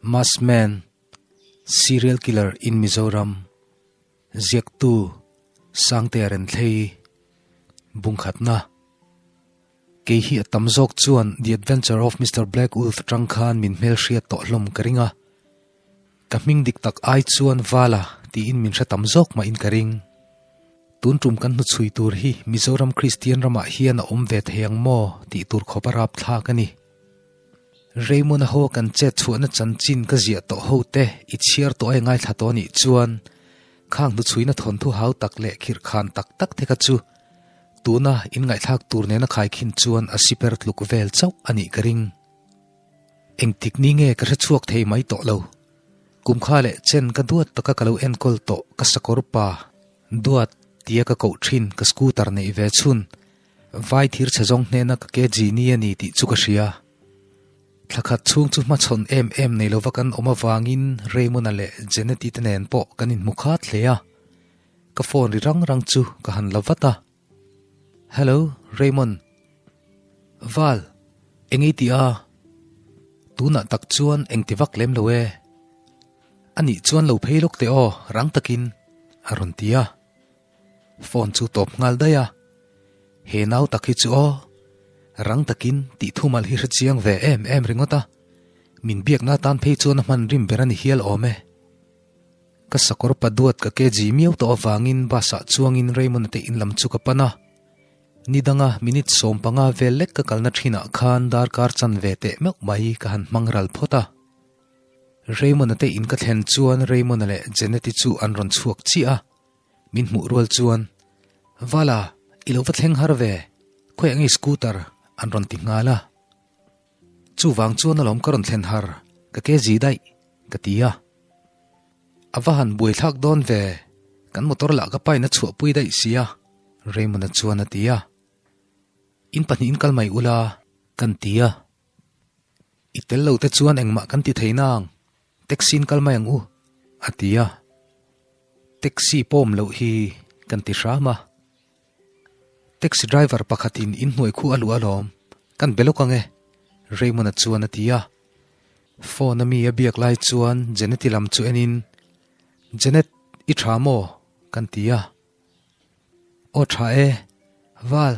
Masked Man, Serial Killer in Mizoram, Ziaktu, Sangtea Renthlei, Bungkhatna. Kei hi a tam zawk chuan The Adventure of Mister Black Wolf atang khan min hmelhriat tawh hlawm ka ring a. Ka hming dik tak ai chuan Vala tiin min hre tam zawk mah in ka ring. Tun tum kan hnuchhui tur hi Mizoram Kristian ramah hian a awm ve thei ang maw tih tur khawp a rapthlak a ni. Raymond-a ho kan chet chhuahna chanchin ka ziah tawh ho te i chhiar tawh ai ngaithla tawh anih chuan khang hnuchhuina thawnthu hau tak leh khirhkhan tak tak te kha chu tuna in ngaihthlak tur nena khaikhin chuan a siper tluk vel chauh a nih ka ring. Engtik ni nge ka hre chhuak thei mai tawh lo. Kum kha leh chen ka duat taka ka lo enkawl tawh ka sakawr pa duat tia ka koh thin ka scooter neih ve chhun vai thir chhe zawng hnena ka ke ji ni a ni tih chu ka hria. Thla khat chhung chu hmachhawn em em nei lova kan awm avangin Raymond-a leh Jeneti te nen pawh kan inhmu khat hle a. Ka phone ri rang rang chu ka han la vat a. Hello, Raymond. Val, eng ei tih a? Tunah tak chuan eng ti vak lem lo e. Anih chuan lo phei lawk teh aw, rang takin, a rawn ti a. Phone chu tawp nghal daih a. He nau tak hi chu aw, rang takin tih thumal hi hre chiang ve em em ringawt a. Min biakna atan phei chuan a hman rim ber a ni hial awm e. Ka sakawr pa duat ka ke ji miau tawh avangin bus ah chuangin Raymond-a te in lam chu ka pan a. Ni danga minute 15 vel lek ka kalna thinah khan darkar chan ve teh meuh mai ka han hmang ral phawt a. Raymond-a te in ka thlen chuan Raymond-a leh Janet-i chu an rawn chhuak chiah a. Min hmuh rual chuan, Vala, i lo va thleng har ve, khawiah nge scooter? an rawn ti nghal a. Chuvang chuan alawm ka rawn thlen har, ka ke zi daih, ka ti a. A va han buaithlak dawn ve, kan motor lah ka pain a chhuahpui daih sia, Raymond-a chuan a ti a. In pahnihin kal mai ula, kan ti a. I tel lo te chuan engmah kan ti thei nang, taxi in kal mai ang u, a ti a. Taxi pawm loh hi kan ti hram a. Taxi driver pakhatin inhnuai khu a luh alawm, kan be lawk ang e, Raymond-a chuan a ti a. Phone a mi a biak lai chuan Janet-i lam chu enin, Janet, i tha maw? kan ti a. Aw tha e, Val,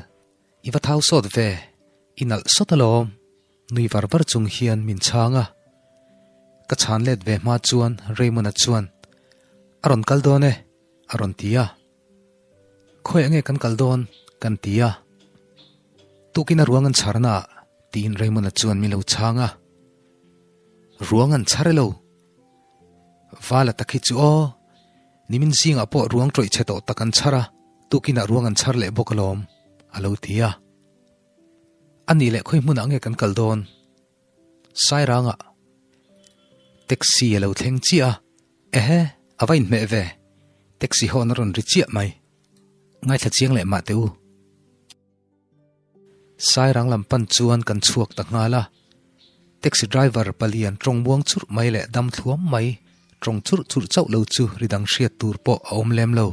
i va thau sawt ve, i nalh sawt alawm, nui var var chung hian min chhang a. Ka chhan let ve hma chuan Raymond-a chuan, A rawn kal dawn e, a rawn ti a. Khawiah nge kan kal dawn? kan ti a. Tukin a ruang an chhar na ah tiin Raymond-a chuan min lo chhang a. Ruang an chhar elo? Vala tak hi chu aw, nimin zingah pawh ruang tawih chhe tawh tak an chhar a, tukinah ruang an chhar leh bawk alawm, a lo ti a. A nih leh khawi hmunah nge kan kal dawn? Sairangah taxi a lo thleng chiah a, ehe, a va inhmeh ve, taxi hawn a rawn ri chiah mai. Ngaithla chiang leh mah teh u. Sairang lam pan chuan kan chhuak ta nghal a, taxi driver palian tawng muang churh mai leh dam thluam mai, tawng churh churh chauh lo chu ri dang hriat tur pawh a awm lem lo.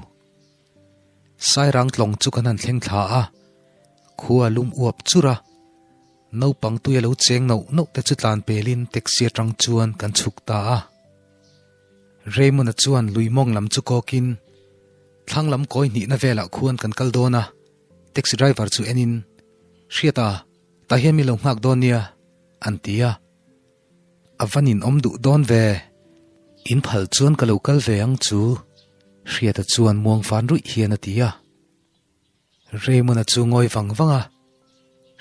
Sairang tlawng chu kan han thleng thla a, khua lum uap churh a, Naupang tui a lo cheng nauh nauh te chu tlan pelin taxi atang chuan kan chhuk ta a. Raymond-a chuan lui mawng lam chu kawkin thlang lam kawi hnihna velah khuan kan kal dawn a, taxi driver chu enin, Hriata, tah hian mi lo nghak dawn nia, an ti a. A van in awm duh dawn ve. In phal chuan ka lo kal ve ang chu, Hriata chuan muang fan ruih hian a ti a. Raymond-a chu ngawi vang vang a,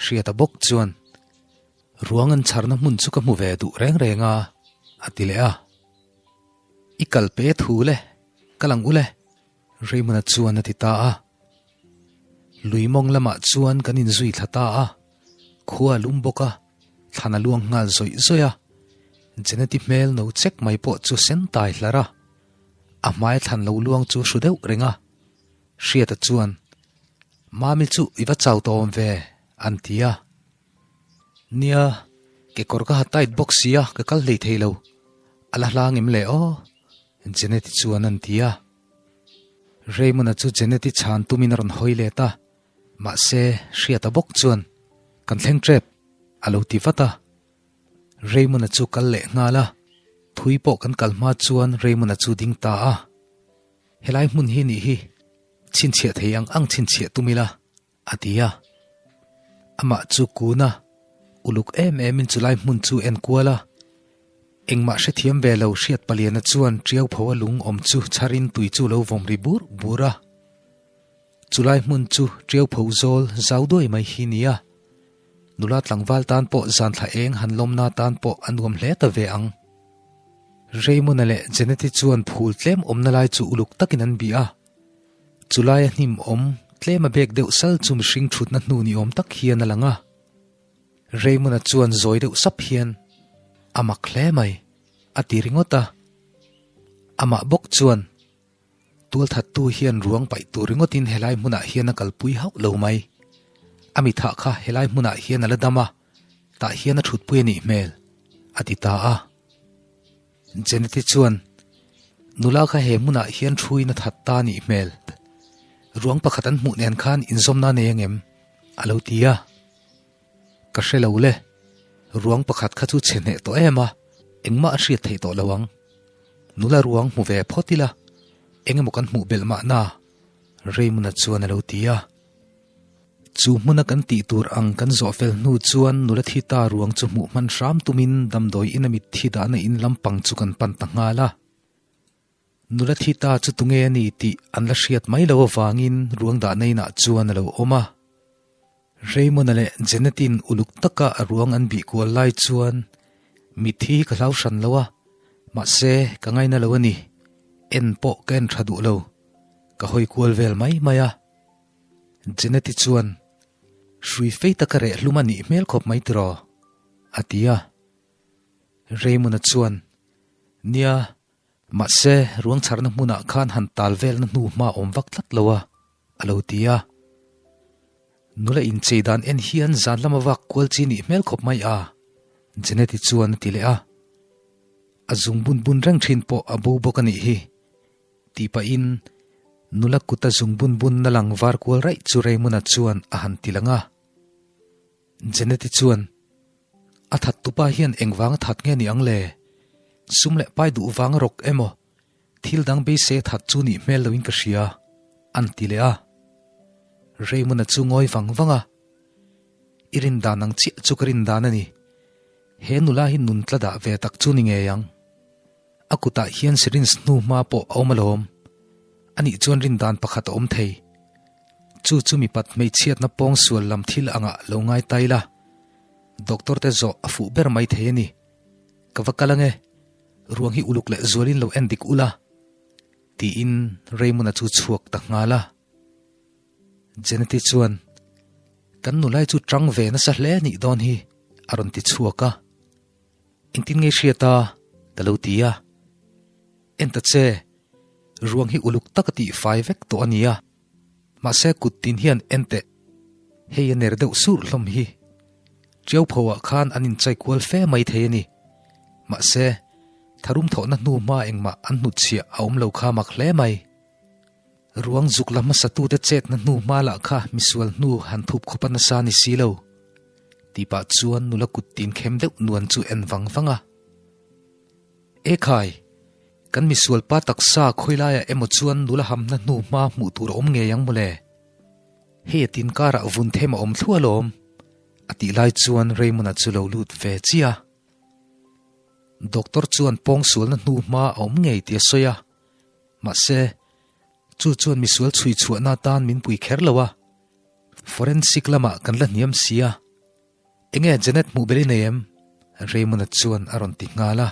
Hriata bawk chuan, Ruang an chharna hmun chu ka hmu ve duh reng reng a, a ti leh a. I kal pe thu le, kal ang u le, Raymond-a chuan a ti ta a. Lui mawng lamah chuan kan inzui thla ta a, khua a lum bawk a, thlan a luang nghal zawih zawih a. Jeneti hmel no chek mai pawh chu sen tai hlar a, a hmai thlan lo luang chu hru deuh reng a. Hriata chuan, Mami chu i va chau tawh awm ve, an ti a. Nia, kekawr ka ha tight bawk sia, ka kal hlei thei lo. A la hlang em le aw? Jeneti chuan an ti a. Raymond-a chu Jeneti chhan tumin a rawn hawi let a, mahse Hriata bawk chuan, Kan thleng tep, a lo ti vat a. Raymond-a chu kal leh nghal a. Thui pawh kan kal hma chuan Raymond-a chu ding ta a. Helai hmun hi nih hi chhinchhiah thei ang ang chhinchhiah tum ila, a ti a. Amah chu kun a, uluk em emin chulai hmun chu en kual a. Engmah hrethiam ve lo hriat paliana chuan tiau pho a lung awm chu chharin tui chu lo vawm ri bur bur a. Chulai hmun chu tiau pho zawl zau duai mai hi nia. Nula tlangval tan pawh zan thla eng han lawmna tan pawh a nuam hle ta ve ang. Raymond-a leh Janet-i chuan phul tlem awmna lai chu uluk takin an bih a. Chulaia hnim awm tlem a bek deuh sal chu mihring thutna hnu ni awm tak hian a lang a. Raymond-a chuan zawi deuh sap hian, A mak hle mai, a ti ringawt a. Amah bawk chuan, Tualthattu hian ruang paih tur ringawtin helai hmunah hian a kalpui hauh lo mai. A mithah kha helai hmunah hian a la dam a, tah hian a thutpui a nih hmel, a ti ta a. Jeneti chuan, Nula kha he hmunah hian thuin a that ta a nih hmel. Ruang pakhat an hmuh nen khan inzawmna nei angem? a lo ti a. Ka hre lo le, ruang pakhat kha chu chhe hneh tawh em a, engmah a hriat theih tawh lo ang. Nula ruang hmu ve phawt ila, eng emaw kan hmuh belh mahna, Raymond-a chuan a lo ti a. Chu hmuna kan tih tur ang kan zawh fel hnu chuan nula thi ta ruang chu hmuh hman hram tumin damdawi ina mitthi dahna in lampang chu kan pan ta nghal a. Nula thi ta chu tunge a ni tih an la hriat mai lo avangin ruang dahna inah chuan a lo awm a. Raymond-a leh Janet-in uluk taka a ruang an bih kual lai chuan mitthi hi ka hlau hran lo a, mahse ka ngaina lo a ni, en pawh ka en tha duh lo, ka hawi kual vel mai mai a. Janet-i chuan, Hrui fei taka reh hlum a nih hmel khawp mai tiraw? a ti a. Raymond-a chuan, Nia, mahse ruang chharna hmunah khan han tal velna hnu hma awm vak tlat lo a, a lo ti a. Nula inchei dan en hian zan lama vak kual chi nih hmel khawp mai a, Janet-i chuan a ti leh a. A zung bun bun reng thin pawh a bo bawk a nih hi. Tih pahin nula kuta zung bun bunna lang var kual raih chu Raymond-a chuan a han ti lang a. Janet-i chuan, A that tupa hian engvang a that nge ni ang le? Sum leh pai duh vang a rawk emaw? Thil dang beisei a that chu nih hmel loin ka hria, an ti leh a. Raymond-a chu ngawi vang vang a, I rin dan ang chiah chu ka rin dan a ni. He nula hi nun tla dah ve tak chu ni ngei ang. A kutah hian syringe hnu hma pawh a awm alawm. Anih chuan rin dan pakhat a awm thei. Chu chu mipat hmeichhiatna pawng sual lam thil angah lo ngai ta ila, doctor te zawh a fuh ber mai thei a ni. Ka va kal ange, ruang hi uluk leh zualin lo en dik ula, tiin Raymond-a chu chhuak ta nghal a. Jeneti chuan, Kan nulai chu tang ve nasa hle a nih dawn hi, a rawn ti chhuak a. Engtin nge hriat a? ka lo ti a. En ta che, ruang hi uluk taka tih fai vek tawh a nia. Mahse kut tin hian en teh, hei a ner deuh sur hlawm hi. Tiau pho ah khan an inchai kual fe mai thei a ni. Mahse, tharum thawhna hnu hma engmah an hnutchhiah a awm lo kha mak hle mai. Ruang zuk la hmasatute chetna hnu hma lah kha misual hnu han thup khawp a nasa ni si lo. Tih pah chuan nula kut tin khem deuh nuan chu en vang vang a. E khai! Kan misual pa taksa khawilaiah emaw chuan nula hamna hnu hma hmuh tur a awm ngei ang mawle. Hei a tin karah vun them a awm thluah alawm. A tih lai chuan Raymond-a chu lo lut ve chiah a. Doctor chuan pawngsualna hnu hma a awm ngei tih a sawi a. Mahse, chu chuan misual chhui chhuahna atan min pui kher lo a, forensic lamah kan la hniam si a. Enge Janet hmuh bel i nei em? Raymond-a chuan a rawn ti nghal a.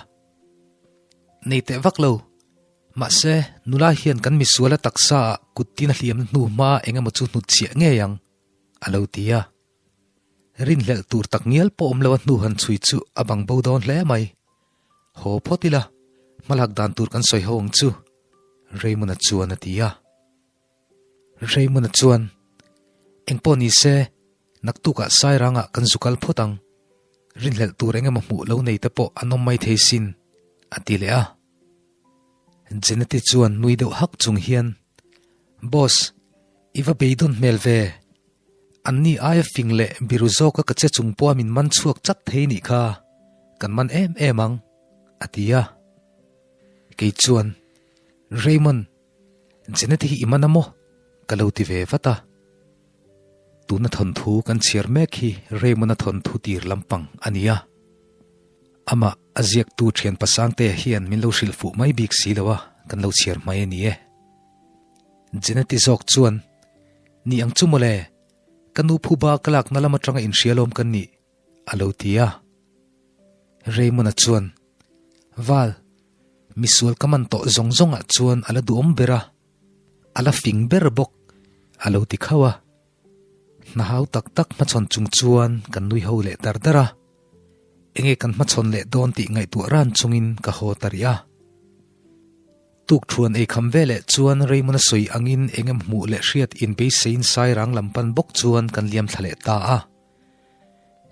Nei teh vak lo. Mahse, nula hian kan misuala taksa ah kut tin a hliamna hnu hma eng emaw chu hnutchhiah ngei ang, a lo ti a. Rinhlelh tur tak ngial pawh awm lo a hnu han chhui chu a bang bo dawn hle mai. Haw phawt ila, hmalak dan tur kan sawi ho ang chu, Raymond-a chuan a ti a. Raymond-a chuan, Engpawh ni se, naktukah Sairangah kan zu kal phawt ang. Rinhlelh tur eng emaw hmuh lo nei te pawh an awm mai thei sin, a ti leh a. Jeneti chuan nui deuh hak chung hian, Boss, i va beidawn hmel ve. Anni aia fing leh biru zawka ka che chung pawha min man chhuak chat thei nih kha, kan man em em ang, a ti a. Kei chuan, Raymond, Janet hi i man a maw? ka lo ti ve vat a. Tuna thawnthu kan chhiar mek hi Raymond-a thawnthu tir lampang a ni a. Amah a ziaktu thian pasangtea hian min lo hrilh fuh mai bik si lo a, kan lo chhiar mai a ni e. Janet-i zawk chuan, Ni ang chu mawle, ka nu phuba ka lakna lam atanga inhrialawm kan nih, a lo ti a. Raymond-a chuan, Val, misual ka man tawh zawng zawngah chuan a la duhawm ber a, a la fing ber bawk, a lo ti khauh a. Hna hau tak tak hmachhawn chung chuan kan nui ho leh dar dar a. Enge kan hmachhawn leh dawn tih ngaihtuah ran chungin ka haw ta rih a. Tuk thuan ei kham veleh chuan Raymond-a sawi angin eng em hmuh leh hriat inbeiseiin Sairang lam pan bawk chuan kan liam thla leh ta a.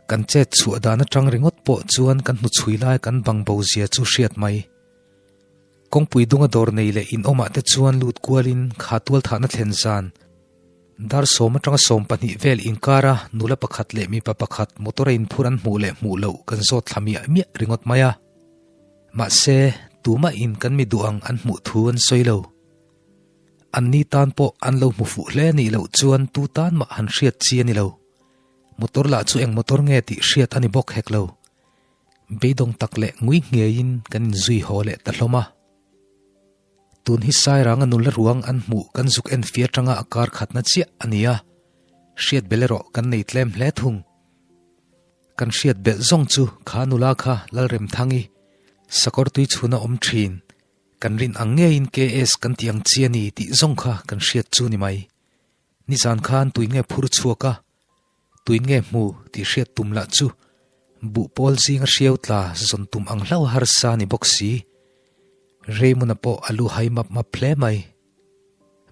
Kan chet chhuah dan atang ringawt pawh chuan kan hnuchhui lai kan bang bo zia chu hriat mai. Kawngpui dunga dawr nei leh inawmah te chuan lut kualin kha tualthahna thlen zan dar sawm atanga 12 vel inkara nula pakhat leh mipa pakhat motor a inphur an hmuh leh hmuh loh kan zawt thla miah miah ringawt mai a. Mahse, tumahin kan mi duh ang an hmuh thu an sawi lo. Anni tan pawh an lo hmu fuh hle nih loh chuan tu tan mah han hriat chi a ni lo. Motor lah chu eng motor nge tih hriat a ni bawk hek lo. Beidawng tak leh ngui ngeiin kan inzui haw leh ta hlawm a. Tun hi Sairanga nula ruang an hmuh kan zuk en fia atanga a kar khatna chiah a ni a, hriat belh erawh kan nei tlem hle thung. Kan hriat belh zawng chu kha nula kha Lalremthangi, sakawr tui chhuna awm thin, kan rin ang ngeiin KS kan tih ang chi a ni tih zawng kha kan hriat chu ni mai. Nizan khan tuin nge phur chhuak a, tuin nge hmu tih hriat tum lah chu buh pawl zinga hriau tla zawn tum ang hlauh harsa ni bawk si. Raymond-a pawh a lu hai map map hle mai.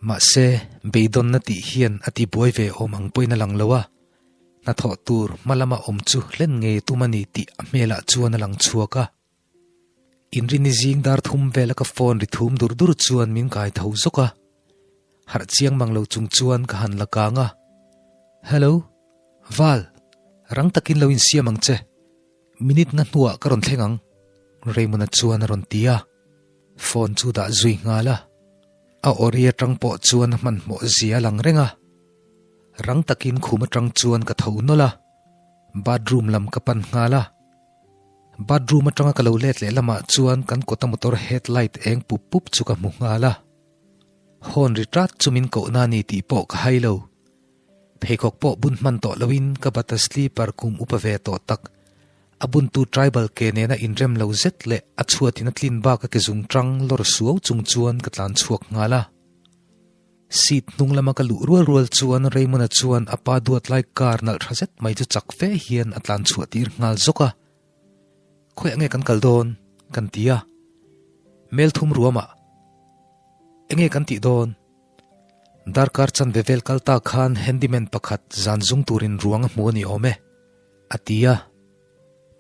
Mahse, beidawnna tih hian a ti buai ve awm ang pawhin a lang lo a, hnathawh tur hma lama awm chu hlen ngei tum a ni tih a hmelah chuan a lang chhuak a. Inrini zing dar thum vela ka phone ri thum dur dur chuan min kai tho zawk a, harh chiang mang lo chung chuan ka han la kang a. Hello, Val, rang takin lo insiam ang che. Minute nga hnuah ka rawn thleng ang, Raymond-a chuan a rawn ti a. Phone chu dah zui nghal a, a awri atang pawh chuan a hmanhmawh zia a lang reng a. Rang takin khum atang chuan ka tho nawlh a, bathroom lam ka pan nghal a. Bathroom atanga ka lo let leh lamah chuan kan kawta motor headlight eng pup pup chu ka hmu nghal a. Horn ri tat chu min kohna a ni tih pawh ka hai lo. Pheikhawk pawh bun hman tawh loin ka bata sleeper kum upa ve tawh tak. A buntu tribal ke nena inrem lo zet leh a chhuatin a tlin bak a ke zung tang lawr suau chung chuan ka tlan chhuak nghal a. Seat hnung lama ka luh rual rual chuan Raymond-a chuan a pa duat lai car nalh tha zet mai chu chak fe hian a tlan chhuah tir nghal zawk a. Khawiah nge kan kal dawn? kan ti a. Mel thum ruamah enge kan tih dawn? Darkar chanve vel kal ta khan handyman pakhat zan zung turin ruang a hmu a ni awm e, a ti a.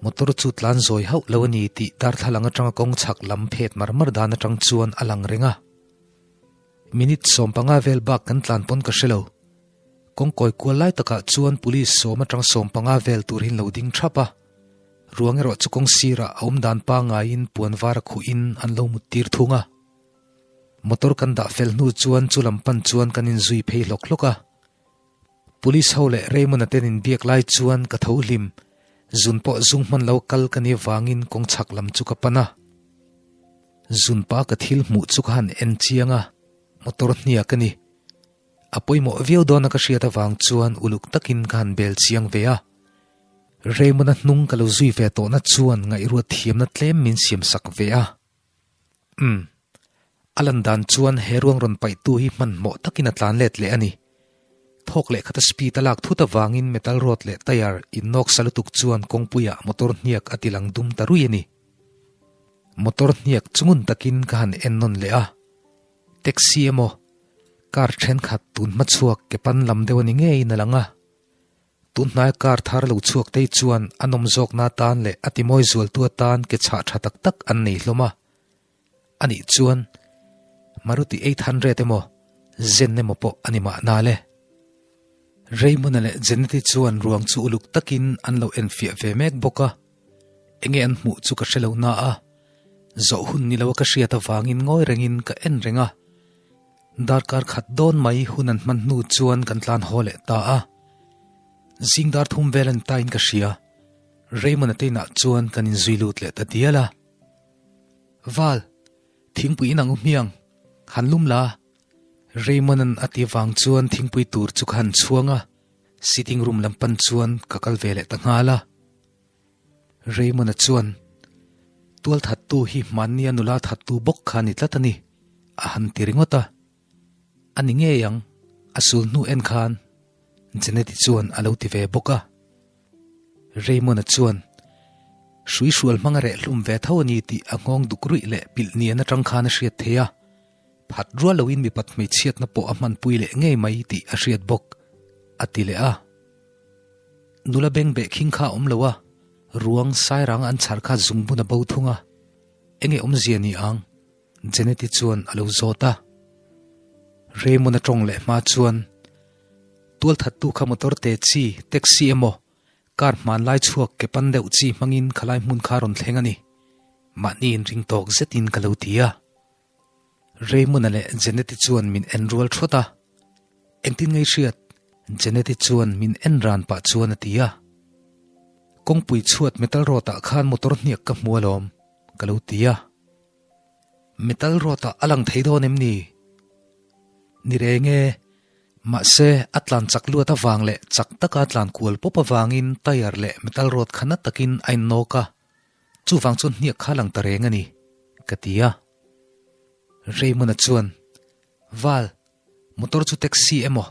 Motor chu tlan zawi hauh lo a ni tih darthlalang atanga kawng chhak lam phet mar mar dan atang chuan a lang reng a. Minute 15 vel bak kan tlan pawn ka hre lo. Kawngkawi kual lai takah chuan police sawm atang 15 vel tur hi an lo ding thap a. Ruang erawh chu kawng sirah a awm dan pangaiin puan var a khuhin an lo mut tir thung a. Motor kan dah fel hnu chuan chu lam pan chuan kan inzui phei hlawk hlawk a. Police ho leh Raymond-a ten inbiak lai chuan ka tho hlim, zun pawh zung hman lo kal ka nih vangin kawng chhak lam chu ka pan a. Zun pa ka thil hmuh chu ka han en chiang a, motor hniak a ni. A pawimawh viau dawna ka hriat avang chuan uluk takin ka han bel chiang ve a. Raymond-a hnung ka lo zui ve tawhna chuan ngaihruat thiamna tlem min siam sak ve a. Umm. A lan dan chuan he ruang rawn paihtu hi hmanhmawh takin a tlan let leh a ni. Thawk leh khata speed a lak thut avangin metal rod leh tyre innawk sa lutuk chuan kawngpuiah motor hniak a ti lang dum ta rui a ni. Motor hniak chu ngun takin ka han en nawn leh a. Taxi emaw, car thenkhat tun hma chhuak ke pan lam deuh a ni ngeiin a lang a. Tun hnaia car thar lo chhuak te chuan a nawm zawkna atan leh a timawi zualtu atan ke chhah tha tak tak an nei hlawm a. Anih chuan Maruti 800 emaw Zen emaw pawh a ni mahna le. Raymond-a leh Janet-i chuan ruang chu uluk takin an lo enfiah ve mek bawk a. Enge an hmuh chu ka hre lo na a. Zawh hun ni lo a ka hriat avangin ngawi rengin ka en reng a. Darkar khat dawn mai hun an hman hnu chuan kan tlan haw leh ta a. Zing dar thum vel an tain ka hria. Raymond-a te inah chuan kan inzui lut leh ta dial a. Val, thingpui in ang u hmiang, han lum la. Raymond-a'n a ti vang chuan thingpui tur chu ka han chhuang a, sitting room lam pan chuan ka kal ve leh ta nghal a. Raymond-a chuan, Tual thattu hi hmannia nula thattu bawk kha a ni tlat a ni, a han ti ringawt a. A ni ngei ang, a sul hnu en khan Jeneti chuan a lo ti ve bawk a. Raymond-a chuan, Hrui hrual hmanga reh hlum ve tho a ni tih a nghawng duk ruih leh pilh nian atang khan a hriat thei a. Phat rual loin mipat hmeichhiatna pawh a hmanpui leh ngei mai tih a hriat bawk, a ti leh a. Nula beng beh khing kha a awm lo a, ruang sairanga an chhar kha zungbun a bo thung a, enge awmzia ni ang? Jeneti chuan a lo zawt a. Raymond-a tawng leh hma chuan, Tualthattu kha motor te chi, taxi emaw, car hmanlai chhuak ke pan deuh chi hmangin khalai hmun kha rawn thleng a ni. Mahni inring tawk zetin ka lo ti a. Raymond-a leh Jeneti chuan min en rual thawt a, Engtin ngei hriat? Jeneti chuan min en ran pah chuan a ti a. Kawngpui chhuat metal rod ah khan motor hniak ka hmu alawm, ka lo ti a. Metal rod ah a lang thei dawn em ni? Ni reng e, mahse a tlan chak luat avang leh chak taka tlan kual pawp avangin tyre leh metal rod kha na takin a innawk a, chuvang chuan hniak kha a lang ta reng a ni, ka ti a. Raymond-a chuan, Val, motor chu taxi emaw,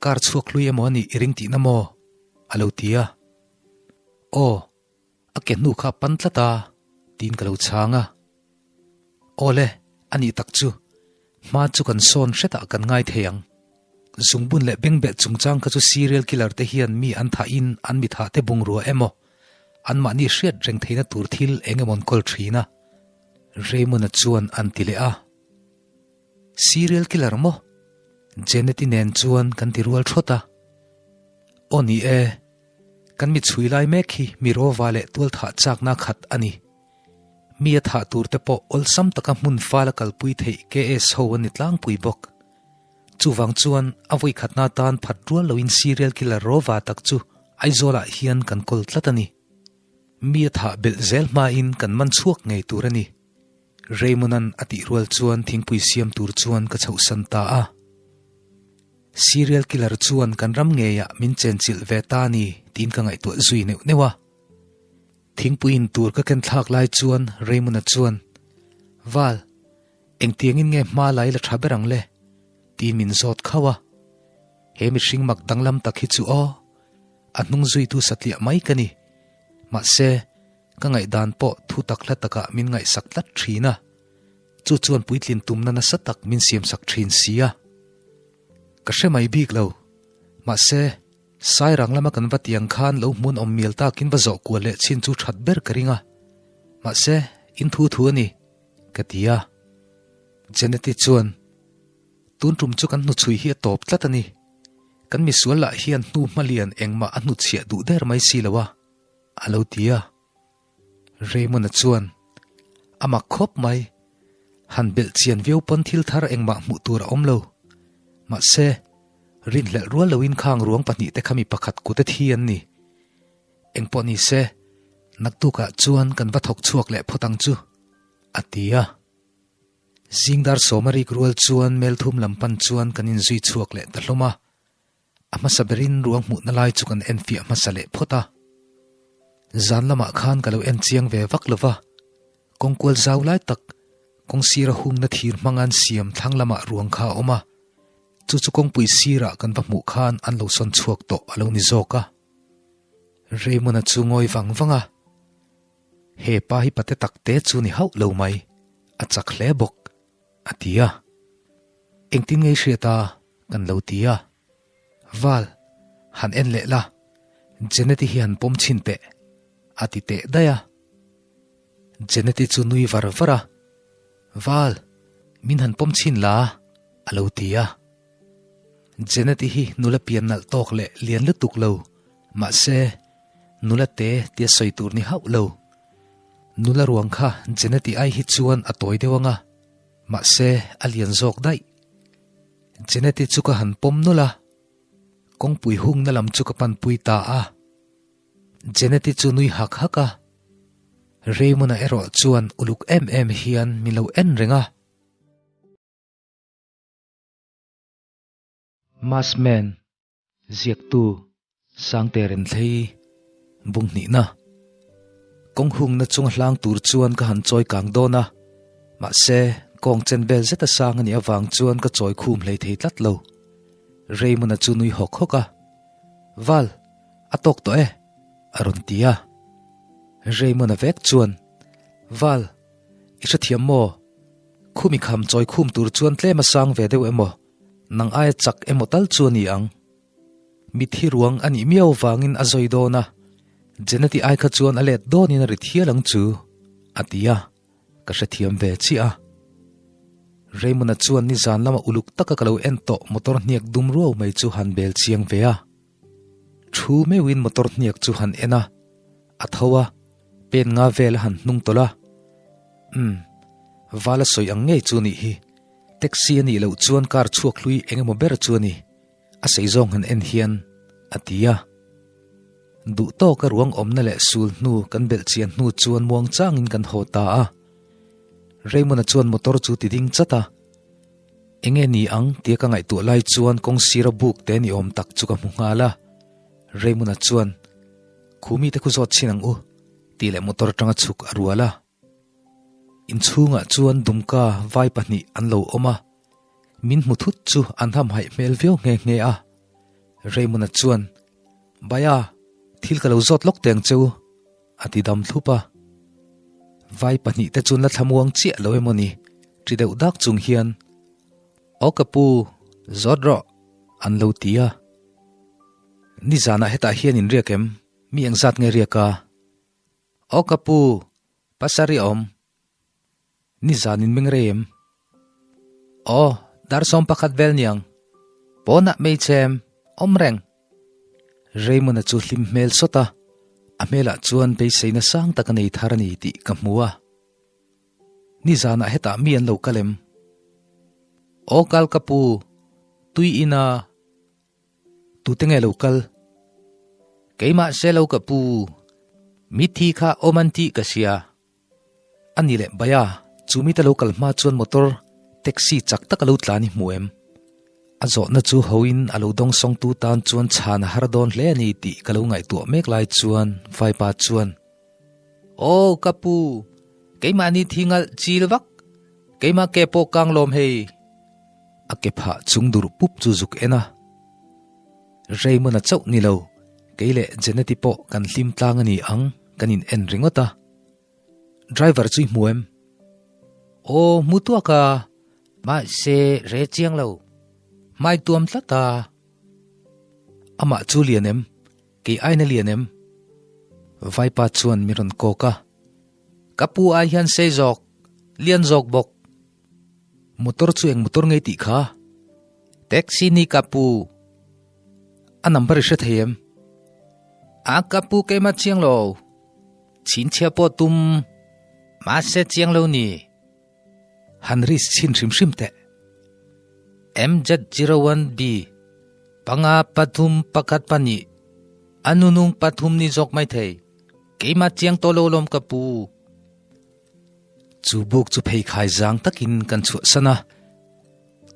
car chhuak hlui emaw a nih i ring tihna maw? a lo ti a. Aw, a ke hnu kha a pan tlat a, tiin ka lo chhang a. Aw le, a nih tak chu, hma chu kan sawn hretah kan ngai thei ang. Zungbun leh bengbeh chungchang kha chu serial killer te hian mi an thahin an mi thah te bungrua emaw, anmahni hriat reng theihna tur thil eng emaw an kawl thin a. Raymond-a chuan an ti leh a. Serial killer maw? Janet-i nen chuan kan ti rual thawt a. Aw ni e, kan mi chhui lai mek hi mi rawva leh tual thah chakna khat a ni. Mi a thah tur te pawh awlsam taka hmun fal a kalpui theih KS ho a ni tlangpui bawk. Chuvang chuan a vawikhatna tan phat rual loin serial killer rawva tak chu Aizawlah hian kan kawl tlat a ni. Mi a thah belh zel hmain kan man chhuak ngei tur a ni. Raymond-a'n a tih rual chuan thingpui siam tur chuan ka chhohsan ta a. Serial killer chuan kan ram ngeiah min chenchilh ve ta a ni tiin ka ngaihtuah zui neuh neuh a. Thingpui in tur ka ken thlak lai chuan Raymond-a chuan, Val, engtiangin nge hma lai la tha ber ang le? tiin min zawt khauh a. He mihring mak danglam tak hi chu aw, a hnung zuitu satliah mai ka ni. Mahse, ka ngaihdan pawh thu tak hla takah min ngaihsak tlat thin a, chu chuan puitlin tumna nasa tak min siamsak thin si a. Ka hre mai bik lo. Mahse, Sairang lama kan va tiang khan lo hmun awm mial takin va zawh kual leh chin chu that ber ka ring a. Mahse, in thu thu a ni, ka ti a. Jeneti chuan, Tun tum chu kan hnuchhui hi a tawp tlat a ni. Kan misual lah hian hnu hmalian engmah a hnuchhiah duh der mai si lo a, a lo ti a. Raymond-a chuan, A mak khawp mai. Han belh chian viau pawn thil thar engmah hmuh tur a awm lo. Mahse, rinhlelh rual loin khang ruang pahnihte kha mi pakhat kut a thi an ni. Engpawh ni se, naktukah chuan kan va thawk chhuak leh phawt ang chu, a ti a. Zingdar sawma rik rual chuan Melthum lam pan chuan kan inzui chhuak leh ta hlawm a. A hmasa berin ruang hmuhna lai chu kan enfiah hmasa leh phawt a. Zan lamah khan ka lo en chiang ve vak lo va, kawngkual zau lai tak, kawng sira hungna thir hmanga an siam thlang lamah ruang kha a awm a, chu chu kawngpui sirah kan va hmuh khan an lo sawn chhuak tawh a lo ni zawk a. Raymond-a chu ngawi vang vang a, He pa hi pate takte chu ni hauh lo mai, a chak hle bawk, a ti a. Engtin ngei hriat a, kan lo ti a. Val, han en leh la, Jeneti hi han pawm chhin teh, a ti teh daih a. Jeneti chu nui var var a, Val, min han pawm chhin la, a lo ti a. Jeneti hi nula pian nalh tawk leh lian lutuk lo, mahse, nula te tia sawi tur ni hauh lo. Nula ruang kha Jeneti ai hi chuan a tawi deuh anga, mahse a lian zawk daih. Jeneti chu ka han pawm nulh a, kawngpui hungna lam chu ka panpui ta a. Jeneti chu nui hak hak a, Raymond-a erawh chuan uluk em em hian min lo en reng a. Mass Man, Ziaktu, Sangte Renthlei, Bung hnihna. Kawng hungna chunga hlang tur chuan ka han chawi kang dawn a, mahse, kawng chen vel zeta sang a nih avang chuan ka chawi khum hlei thei tlat lo. Raymond-a chu nui hawk hawk a, Val, a tawk tawh e, a rawn ti a. Raymond-a vek chuan, Val, i hrethiam maw? Khumi kham chawi khum tur chuan tlem a sang ve deuh emaw, nang aia chak emaw tal chu a ni ang. Mithi ruang a nih miau vangin a zawi dawn a, Jeneti ai kha chuan a let dawnin a ri thial ang chu, a ti a, ka hrethiam ve chiah a. Raymond-a chuan nizan lama uluk taka ka lo en tawh motor hniak dum ruau mai chu han bel chiang ve a. Thu meuhin motor hniak chu han en a, a tho a, pen nga vel a han hnung tawlh a. Umm, vala sawi ang ngei chu nih hi. Taxi a nih loh chuan car chhuak hlui eng emaw ber chu a ni, a sei zawng han en hian a ti a. Duh tawka ruang awmna leh sul hnu kan belh chian hnu chuan muang changin kan haw ta a. Raymond-a chuan motor chu ti ding chat a. Enge ni ang tia ka ngaihtuah lai chuan kawng sira buk te ni awm tak chu ka hmu nghal a. Raymond-a chuan, Khumi te khu zawt chhin ang u, tih leh motor atanga chhuk a rual a. Inchhungah chuan dumka vai pahnih an lo awm a, min hmu thut chu an hamhaih hmel viau nghe nghe a. Raymond-a chuan, Baya, thil ka lo zawt lawk teng che u, a ti dam thlup a. Vai pahnih te chuan la thlamuang chiah lo emaw ni, ṭi deuh dak chung hian, Aw ka pu, zawt rawh, an lo ti a. Nizanah hetah hian in riak em? Mi engzat nge riak a? Aw ka pu, pasarih a awm. Nizan in meng rei em? Aw, dar 11 vel niang. Pawnah hmeichhe em? Awm reng. Raymond-a chu hlim hmel sawt a, a hmelah chuan beiseina sang tak a nei thar a ni tih ka hmu a. Nizanah hetah mi an lo kal em? Aw kal ka pu, tui ina. Tute nge lo kal? Keimah se lo ka pu, mithi kha awm an tih ka hria. A ni leh Baya, chu mite lo kal hma chuan motor, taxi chak tak a lo tlan i hmu em? A zawhna chu hoin a lo dawngsawngtu tan chuan chhan a har dawn hle a ni tih ka lo ngaihtuah mek lai chuan Vaipa chuan, Aw ka pu, keimahni thi ngalh chil vak, keimah ke pawh kang lawm hei. A ke phah chung dur pup chu zuk en a. Raymond-a chauh ni lo, kei leh Jeneti pawh kan hlim tlang a ni ang, kan in en ringawt a. Driver chu i hmu em? Aw, hmu tuak a, mahse re chiang lo. Hmai tuam tlat a. Amah chu lian em? Kei aina lian em? Vaipa chuan min rawn kawk a. Ka pu ai hian sei zawk, lian zawk bawk. Motor chu eng motor ngei tih kha? Taxi ni ka pu. A number i hre thei em? A ka pu keimah chiang lo. Chhinchhiah pawh tum mahse chiang lo ni. Han risk chhin hrim hrim teh. MZ01B panga pathum pakhat pahnih a nunung pathum ni zawk mai thei. Keimah chiang tawh lo lawm ka pu. Chu buk chu pheikhai zang takin kan chhuahsan a.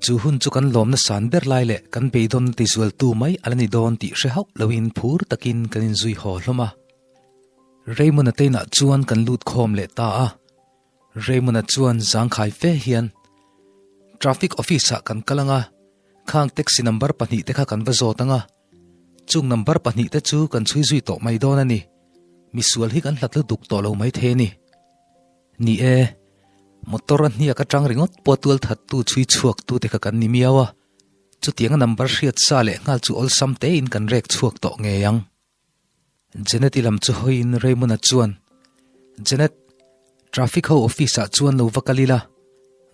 Chu hun chu kan lawmna san ber lai leh kan beidawn tizualtu mai a la ni dawn tih hre hauh loin phur takin kan inzui haw hlawm a. Raymond-a te inah chuan kan lut khawm leh ta a. Raymond-a chuan zangkhai fe hian, Traffic office-ah kan kal ang a, khang taxi number pahnihte kha kan va zawt ang a. Chung number pahnihte chu kan chhui zui tawh mai dawn a ni. Misual hi kan hlat lutuk tawh lo mai thei a ni. Ni e, motor a hniak atang ringawt pawh tual thattu chhui chhuaktute kha kan ni miau a. Chutianga number hriat sa leh nghal chu awlsam tein kan rek chhuak tawh ngei ang. Janet-i lam chu hawiin Raymond-a chuan, Janet, traffic ho office-ah chuan lo va kal ila,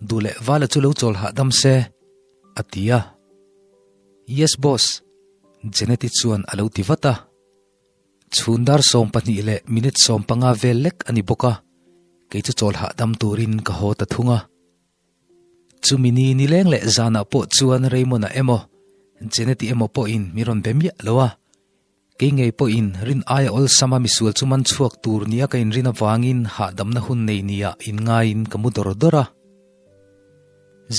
duh leh vala chu lo chawl hahdam se, a ti a. Yes, boss, Janet-i chuan a lo ti vat a. Chhun dar 12 leh minute 15 vel lek a ni bawk a. Kei chu chawl hahdam turin ka haw ta thung a. Chumi ni nileng leh zanah pawh chuan Raymond-a emaw, Jeneti emaw pawhin min rawn be miah lo a. Kei ngei pawhin rin aia awlsama misual chu man chhuak tur nia ka inrin avangin hahdamna hun nei nia inngaiin ka mu dawr dawr a.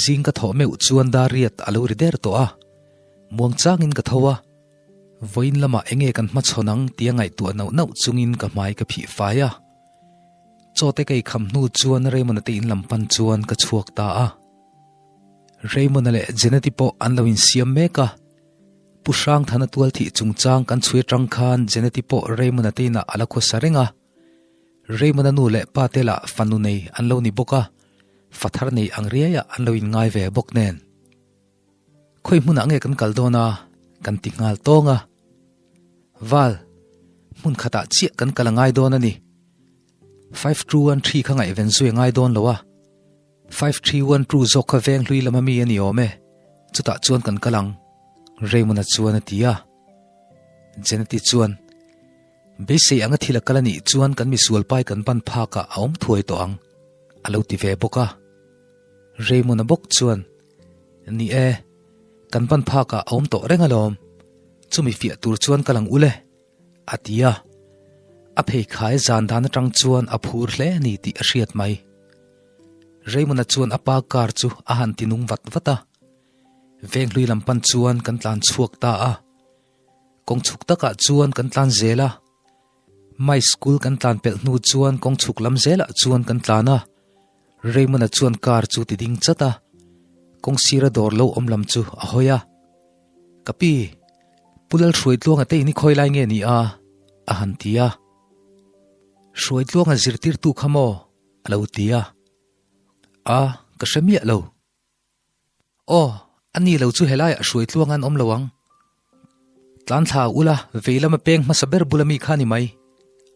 Zing ka thawh meuh chuan dar riat a lo ri der tawh a. Muangchangin ka tho a. Vawiin lamah enge kan hmachhawn ang tia ngaihtuah nauh nauh chungin ka hmai ka phih fai a. Chaw te ka ikham hnu chuan Raymond-a te in lam pan chuan ka chhuak ta a. Raymond-a leh Jeneti pawh an lo insiam mek a. Pu Hrangthana tual thih chungchang kan chhui atang khan Jeneti pawh Raymond-a te inah a la khawsa reng a. Raymond-a nu leh pa te lah fanu nei an lo ni bawk a, fa thar nei ang riaiah an lo inngai ve bawk nen. Khawi hmunah nge kan kal dawn a? Kan ti nghal tawng a. Val, hmun khatah chiah kan kal a ngai dawn a ni. 5213 kha ngaihven zui a ngai dawn lo a. 5312 zawk kha veng hlui lama mi a ni awm e. Chutah chuan kan kal ang, Raymond-a chuan a ti a. Jeneti chuan, Beisei anga thil a kal a nih chuan kan misual pai kan ban phakah a awm thuai tawh ang, a lo ti ve bawk a. Raymond-a bawk chuan, Ni e, kan ban phakah a awm tawh reng alawm. Chumi fiah tur chuan ka lang ul e, a ti a. A pheikhai zan dan atang chuan a phur hle a ni tih a hriat mai. Raymond-a chuan a pa car chu a han ti nung vat vat a. Venghlui lam pan chuan kan tlan chhuak ta a. Kawng chhuk takah chuan kan tlan zel a. Mai school kan tlan pelh hnu chuan kawng chhuk lam zelah chuan kan tlan a. Raymond-a chuan car chu ti ding chat a, kawng sira dawr lo awm lam chu a hawi a. Ka pi, Pu Lalhruaitluanga te in i khawi lai nge ni a? a han ti a. Hruaitluanga zirtirtu kha maw? a lo ti a. A, ka hre miah lo. Aw, a ni lo chu helaiah hruaitluang an awm lo ang. Tlan thla ula, vei lama peng hmasa ber bula mi kha ni mai,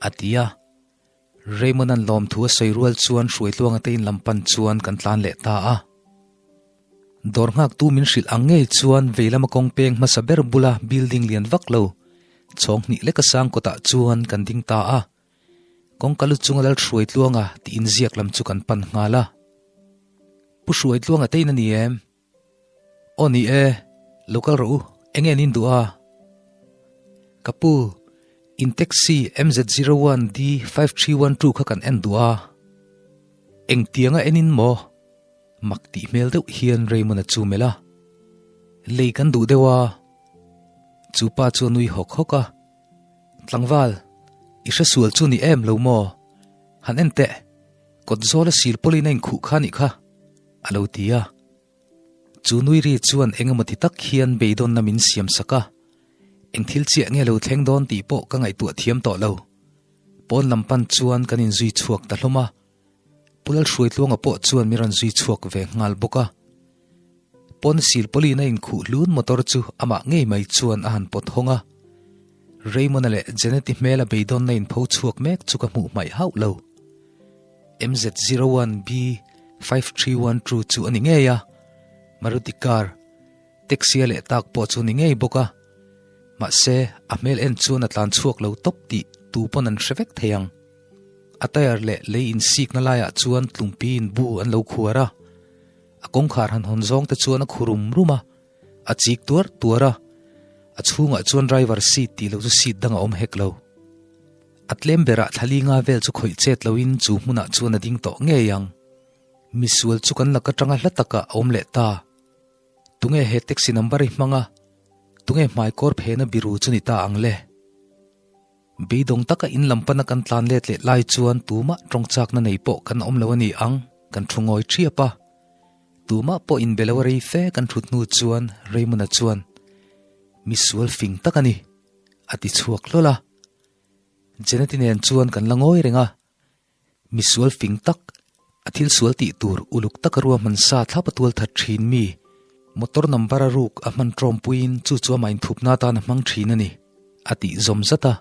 a ti a. Raymond-a'n lawmthu a sawi rual chuan hruaitluanga te in lam pan chuan kan tlan leh ta a. Dawr nghaktu min hrilh ang ngei chuan vei lama kawng peng hmasa ber bula building lian vak lo, chhawng hnih leka sang kawtah chuan kan ding ta a. Kawngka lu chunga lal hruaitluanga tih inziak lam chu kan pan nghal a. Pu Hruaitluanga tein a ni em? Aw ni e, lo kal rawh u, enge an induh a? Ka pu, in taxi MZ01D5312 kha kan en duh a. Engtianga enin maw? Mak tih hmel deuh hian Raymond-a chu melh a. Lei kan duh deuh a. Chu pa chu a nui hawk hawk a. Tlangval, i hresual chu ni em lo maw? Han en teh, kawt zawla sil pawlin a inkhuh kha nih kha, a lo ti a. Chu nui ri chuan eng emaw ti tak hian beidawnna min siam sak a. Eng thil chiah nge lo thleng dawn tih pawh ka ngaihtuah thiam tawh lo. Pawn lam pan chuan kan inzui chhuak ta hlawm a. Pu Lalhruaitluanga pawh chuan min rawn zui chhuak ve nghal bawk a. Pawn sil pawlin a inkhuh hlun motor chu amah ngei mai chuan a han pawt hawng a. Raymond-a leh Janet-i hmela beidawnna inpho chhuak mek chu ka hmuh hmaih hauh lo. MZ01B5312 chu a ni ngei a, Maruti car, taxi a leh tak pawh chu ni ngei bawk a. Mahse, a hmel en chuan a tlan chhuak lo tawp tih tu pawn an hre vek thei ang. A tyre leh lei insikna laiah chuan tlumpiin bu an lo khuar a. A kawngkhar han hawn zawng te chuan a khu rum rum a, a chik tuar tuar a, a chhungah chuan driver seat tih loh chu seat dang a awm hek lo. A tlem berah thla li nga vel chu khawih chet loin chu hmunah chuan a ding tawh ngei ang. Misual chu kan lak atanga hla takah a awm leh ta. Tunge he taxi number i hmang a? Tunge hmaikawr phena biru chu ni ta ang le? Beidawng taka in lam pana kan tlan let leh lai chuan tumah tawng chakna nei pawh kan awm lo a ni ang, kan thu ngawi thiap a. Tumah pawh inbe lo a rei fe kan thut hnu chuan Raymond-a chuan, Mi sual fing tak a ni, a ti chhuak hlawl a. Janet-i nen chuan kan la ngawi reng a. Mi sual fing tak, a thil sual tih tur uluk taka ruahman sa thlap a tual that thin mi, motor number a ruk a hman tawmpuiin chu chu amah inthupna atan a hmang thin a ni, a tih zawm zat a.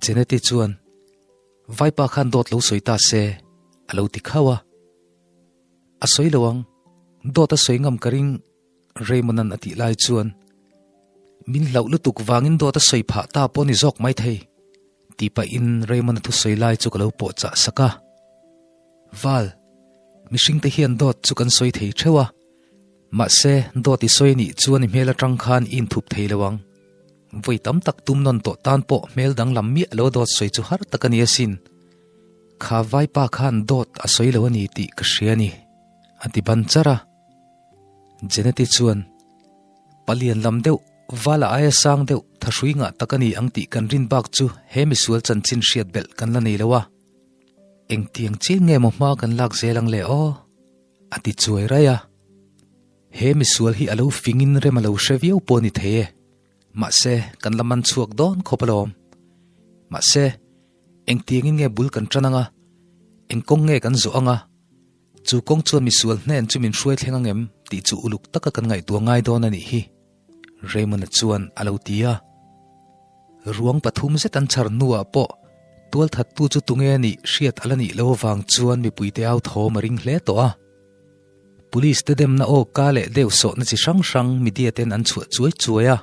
Jeneti chuan, Vaipa khan dawt lo sawi ta se, a lo ti khauh a. A sawi lo ang, dawt a sawi ngam ka ring, Raymond-a'n a tih lai chuan, Min hlauh lutuk vangin dawt a sawi phah ta pawh ni zawk maithei, tih pahin Raymond-a thusawi lai chu ka lo pawh chah sak a. Val, mihringte hian dawt chu kan sawi thei theuh a, mahse dawt i sawi nih chuan i hmel atang khan i inthup thei lo ang. Vawi tam tak tum nawn tawh tan pawh hmel danglam miah lo dawt sawi chu har tak a ni asin. Kha vaipa khan dawt a sawi lo a ni tih ka hria a ni, a ti ban charh a. Jeneti chuan, Palian lam deuh, vala aia sang deuh, thahrui ngah tak a ni ang tih kan rin bak chu he misual chanchin hriat belh kan la nei lo a. Engtiang chian nge maw hma kan lak zel ang le aw? A ti chuai raih a. He misual hi a lo fingin rem a lo hre viau pawh a ni thei e. Mahse, kan la man chhuak dawn khawp alawm. Mahse, engtiangin nge bul kan tan ang a? Eng kawng nge kan zawh ang a? Chu kawng chuan misual hnen chu min hruai thleng ang em tih chu uluk taka kan ngaihtuah ngai dawn a nih hi, Raymond-a chuan a lo ti a. Ruang pathum zet an chhar hnuah pawh tualthattu chu tunge a nih hriat a la nih lo avang chuan mipuite au thawm a ring hle tawh a. Police te demna aw ka leh deuh sawhna chi hrang hrang media ten an chhuah chuai chuai a.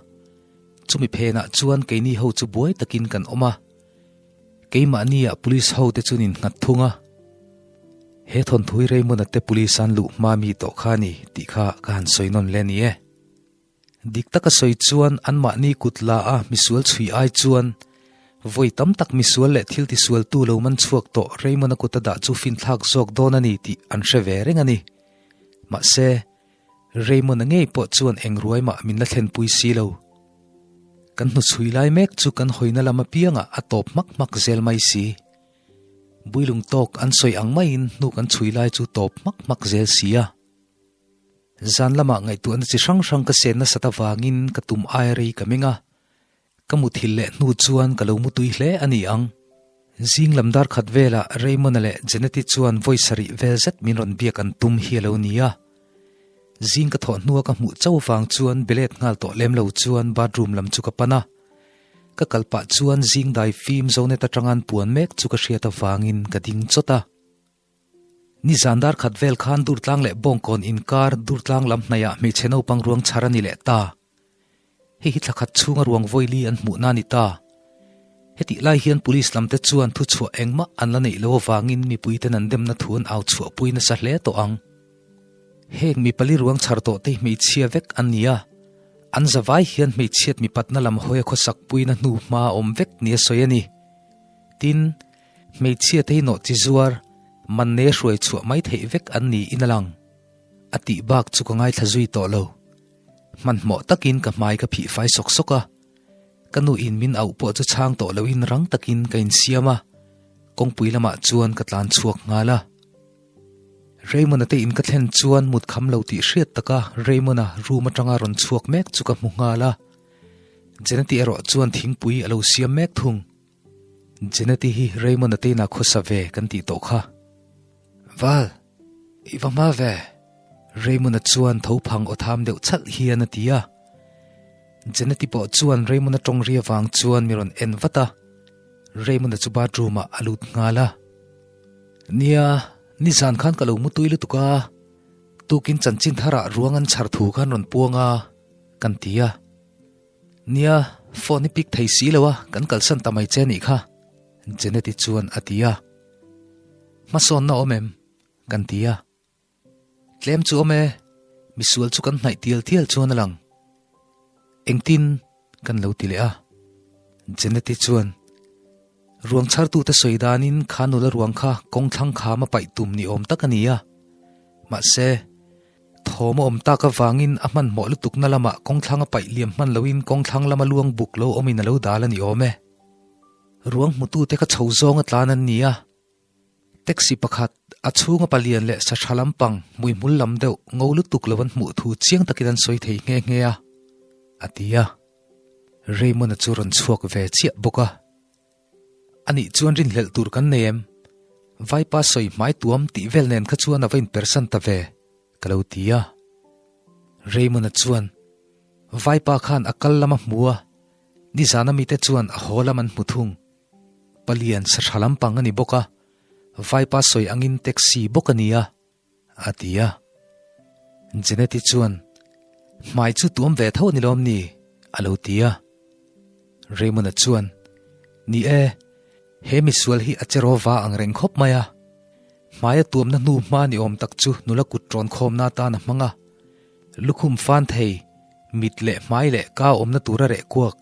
Chumi phenah chuan keini ho chu buai takin kan awm a. Keimahnia police ho te chuan in nghat thung a. He thawnthui Raymond-a te police an luh hma mi tawh kha a ni tih kha ka han sawi nawn le ni e. Dik taka sawi chuan anmahni kut la a misual chhui ai chuan vawi tam tak misual leh thil tisualtu lo man chhuak tawh Raymond-a kut a dah chu finthlak zawk dawn a ni tih an hre ve reng a ni. Mahse, Raymond-a ngei pawh chuan eng ruai mah min la thlenpui si lo. Kan hnuchhui lai mek chu kan hawina lam apiangah a tawp hmak hmak zel mai si. Builung tawk an sawi ang maiin hnu kan chhui lai chu tawp hmak hmak zel si a. Zan lamah ngaihtuahna chi hrang hrang ka sen nasat avangin ka tum aia rei ka meng a. Ka muthilh leh hnu chuan ka lo mutui hle a ni ang. Zing lam dar khat velah Raymond-a leh Jeneti chuan vawi sarih vel zet min rawn biak an tum hi a lo ni a. Zing ka thawh hnua ka hmuh chauh vang chuan belet nghal tawh lem lo chuan bathroom lam chu ka pan a. Ka kal pah chuan zing dai fim Zonet atanga an puan mek chu ka hriat avangin ka ding chawt a. Nizan dar khat vel khan Durtlang leh Bawngkawn inkar Durtlang lam hnaihah hmeichhe naupang ruang chhar a ni leh ta. Hei hi thla khat chhunga ruang vawili an hmuhna a ni ta. Hetih lai hian police lamte chuan thuchhuah engmah an la neih lo avangin mipuiten an demna thu an au chhuahpui nasa hle tawh ang. Heng mi pali ruang chhar tawh te hi hmeichhia vek an ni a, an zavai hian hmeichhiat mipatna lam hawia khawsakpuina hnu hma a awm vek nia sawi a ni. Tin, hmeichhia te hi nawhchi zuar, manne hruai chhuah mai theih vek an niin a lang. A tih bak chu ka ngaithla zui tawh lo. Hmanhmawh takin ka hmai ka phih fai sawk sawk a, ka nu in min auh pawh chu chhang tawh loin rang takin ka insiam a, kawngpui lamah chuan ka tlan chhuak nghal a. Raymond-a te in ka thlen chuan mut kham lo tih hriat taka Raymond-a room atanga rawn chhuak mek chu ka hmu nghal a, Jeneti erawh chuan thingpui a lo siam mek thung. Jeneti hi Raymond-a te inah khawsa ve kan tih tawh kha. Val, i va hma ve? Raymond-a chuan tho phang aw tham deuh chhalh hian a ti a. Jeneti pawh chuan Raymond-a tawng ri avang chuan mi rawn en vat a. Raymond-a chu bathroom-ah a lut nghal a. Nia, nizan khan ka lo mutui lutuk a, tukin chanchin tharah ruang an chhar thu khan rawn puang a, kan ti a. Nia, phone i pick thei si lo a, kan kalsan ta mai che nih kha, Jeneti chuan a ti a. Hmasawnna awm em? Kan ti a. Tlem chu awm e, misual chu kan hnaih tial tial chuan a lang. Engtin kan lo ti leh a. Jeneti chuan, Ruang chhartute sawi danin kha nula ruang kha kawng thlang kham a paih tum ni awm tak a ni a. Mahse, thawm a awm tak avangin a hmanhmawh lutukna lamah kawng thlang a paih liam hman loin kawng thlang lama luang buk lo awmin a lo dal a ni awm e. Ruang hmutute kha chho zawnga tlan an ni a. Taxi pakhat, a chhunga palian leh sa tha lampang, hmuihmul lam deuh, ngo lutuk lo an hmuh thu chiang takin an sawi thei nghe nghe a, a ti a. Raymond-a chu rawn chhuak ve chiah bawk a. Anih chuan rinhlelh tur kan nei em? Vaipa sawi hmai tuam tih vel nen kha chuan a va inpersan ta ve, ka lo ti a. Raymond-a chuan, Vaipa khan a kal lam a hmu a, nizana mite chuan a haw lam an hmu thung. Palian sa tha lampang a ni bawk a, Vaipa sawi angin taxi bawk a ni a, a ti a. Jeneti chuan, Hmai chu tuam ve tho a ni lawm ni? a lo ti a. Raymond-a chuan, Ni e, he misual hi a che rawva ang reng khawp mai a. Hmaia tuamna hnu hma ni awm tak chu nula kut ṭawn khawmna atan a hmang a. Lukhum fan thei, mit leh hmai leh ka awmna tura reh kuak.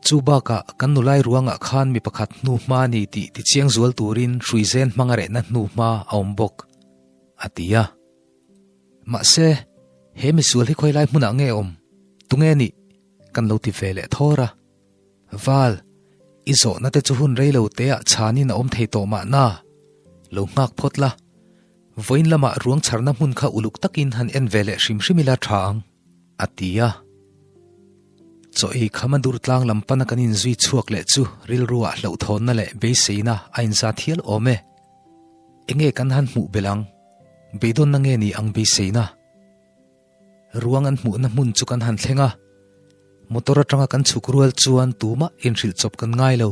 Chu bakah kan nulai ruangah khan mi pakhat hnu hma ni tih tichiang zual turin hruizen hmanga rehna hnu hma a awm bawk, a ti a. Mahse, he misual hi khawilai hmunah nge awm? Tunge nih? Kan lo ti ve leh thawr a. Val, i zawhna te chu hun rei lo teah chhanin a awm thei tawh mahna, lo nghak phawt la. Vawiin lamah ruang chharna hmun kha uluk takin han en ve leh hrim hrim ila tha ang, a ti a. Chaw ei khama dur tlang lam pana kan inzui chhuak leh chu rilruah hlauhthawnna leh beiseina a inzat hial awm e. Enge kan han hmuh belh ang? Beidawnna nge ni ang beiseina? Ruang an hmuhna hmun chu kan han thleng a, motor atanga kan chhuk rual chuan tumah inhrilh chawp kan ngai lo.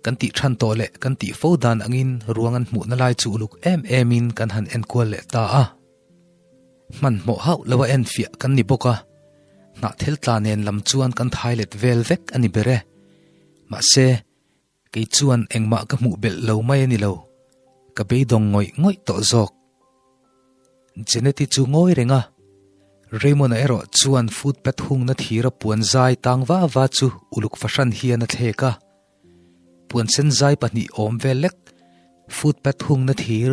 Kan tih than tawh leh kan tih fo dan angin ruang an hmuhna lai chu uluk em emin kan han enkual leh ta a. Hmanhmawh hauh lo a enfiah kan ni bawk a, hnahthel tla nen lam chuan kan thai let vel vek a ni ber e. Mahse, Kei chuan engmah ka hmuh belh lo mai a ni lo, ka beidawng ngawih ngawih tawh zawk. Jeneti chu ngawi reng a, Raymond-a erawh chuan footpath hungna thira puan zai tang va va chu uluk fahran hian a thlek a. Puan sen zai pahnih awm vel lek footpath hungna thir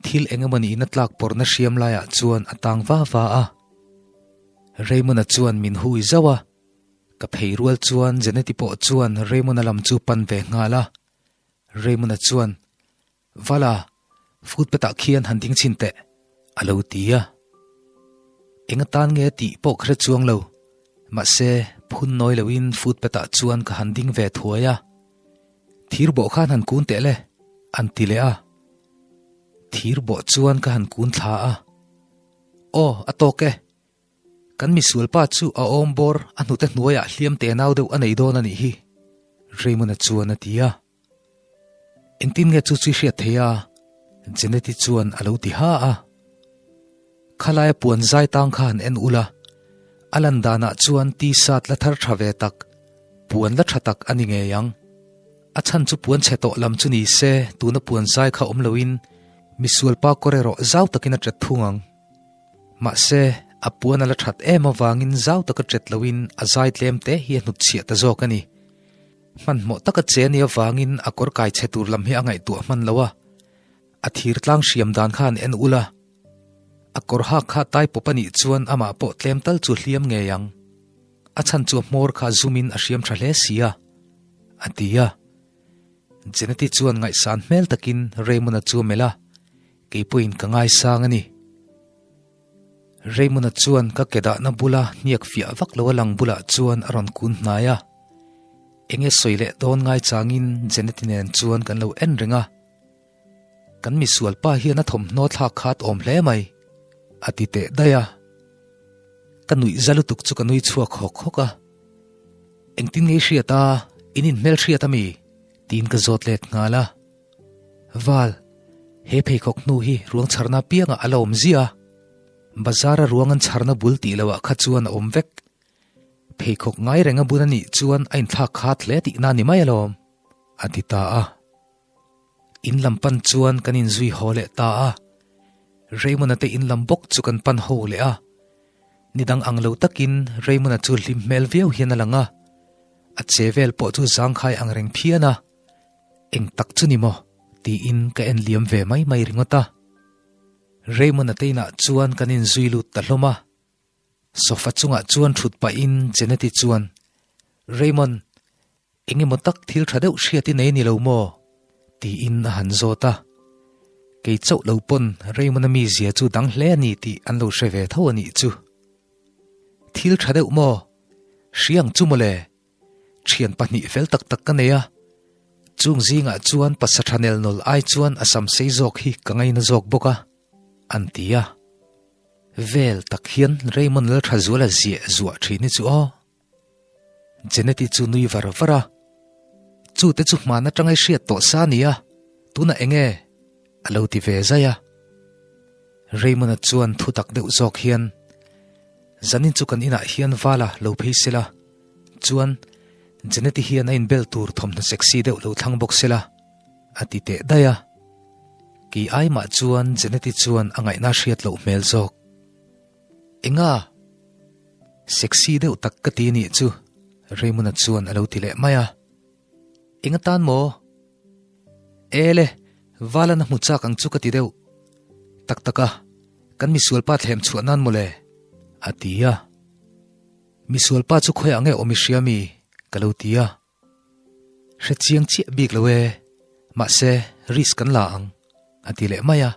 thil eng emaw niin a tlak pawrhna hriam laiah chuan a tang va va a. Raymond-a chuan min hui zauh a. Ka phei rual chuan Jeneti pawh chuan Raymond-a lam chu pan ve nghal a. Raymond-a chuan, Vala, footpath ah khian han ding chhin teh, a lo ti a. Eng atan nge tih pawh ka hre chuang lo. Mahse, phun nawi loin footpath ah chuan ka han ding ve thuai a. Thir bawh khan han kun teh le, an ti leh a. Thir bawh chuan ka han kun thla a. Aw, a tawk e. Kan misual pa chu a awm bawr a hnute hnuaiah hliam te nau deuh a nei dawn a nih hi, Raymond-a chuan a ti a. Engtin nge chu chu i hriat thei a? Jeneti chuan a lo ti ha a. Khalaia puan zai tang kha han en ula, a lan danah chuan t-shirt la thar tha ve tak, puan la tha tak a ni ngei ang. A chhan chu puan chhe tawh lam chu ni se tuna puan zai kha awm loin misual pa kawr erawh zau takin a tet thung ang. Mahse, a puan a la that em avangin zau taka chet loin a zai tlem te hi a hnutchhiah ta zawk a ni. Hmanhmawh taka che a nih avangin a kawr kai chhe tur lam hi a ngaihtuah hman lo a, a thir tlang hriam dan kha an en ul a. A kawr hak kha tai pawp a nih chuan amah pawh tlem tal chu hliam ngei ang. A chhan chu a hmawr kha zumin a hriam tha hle si a, a ti a. Jeneti chuan ngaihsan hmel takin Raymond-a chu a melh a, Kei pawhin ka ngaisang a ni. Raymond-a chuan ka ke dahna bula hniak fiah vak lo a lang bulah chuan a rawn kun hnai a. Enge sawi leh dawn ngai changin Jeneti nen chuan kan lo en reng a. Kan misual pa hian a thawmhnaw thlak khat awm hle mai, a ti teh daih a. Ka nuih za lutuk chu ka nui chhuak hawk hawk a. Engtin nge i hriat a, in inhmel hriat a mi? tiin ka zawt let nghal a. Val, he pheikhawk hnu hi ruang chharna piangah a la awm ziah a, bazar a ruang an chharna bul tih loh ah kha chuan a awm vek. Pheikhawk ngai reng a bun a nih chuan a inthlak khat hle tihna a ni mai alawm, a ti ta a. In lam pan chuan kan inzui haw leh ta a, Raymond-a te in lam bawk chu kan pan ho leh a. Ni dang ang lo takin Raymond-a chu hlim hmel viau hian a lang a, a che vel pawh chu zangkhai ang reng phian a. Eng tak chu ni maw? tiin ka en liam ve mai mai ringawt a. Raymond-a te inah chuan kan inzui lut ta hlawm a. Sofa chungah chuan thut pahin Jeneti chuan, Raymond, eng emaw tak thil tha deuh hriat i nei ni lo maw? tiin a han zawt a. Kei chauh lo pawn Raymond-a mizia chu dang hle a ni tih an lo hre ve tho a nih chu. Thil tha deuh maw? Hriang chu mawle! Thian pahnih fel tak tak ka nei a, chung zingah chuan pasatha nel nawl ai chuan a sam sei zawk hi ka ngaina zawk bawk a, an ti a. Vel tak hian Raymond Lalthazuala ziah zuah thin hi chu aw. Jeneti chu nui var var a, Chute chu hman atanga i hriat tawh sa nia, tunah eng nge? a lo ti ve zai a. Raymond-a chuan thu tak deuh zawk hian, Zanin chu kan inah hian vala lo phei sela, chuan Jeneti hian a inbel tur thawmhnaw sexy deuh lo thlang bawk sela, a ti teh daih a. Kei ai mah chuan Jeneti chuan a ngaihna hriat loh hmel zawk. Enga? Sexy deuh tak ka ti nih chu Raymond-a chuan a lo ti leh mai a. Enga tan maw? Ele, Valan a hmu chak ang chu ka ti deuh. Tak tak a, kan misualpa thlem chhuah nan mawle, a ti a. Misualpa chu khawiah nge awm i hria mi? ka lo ti a. Hre chiang chiah bik lo e, mahse risk kan la ang, a ti leh mai a.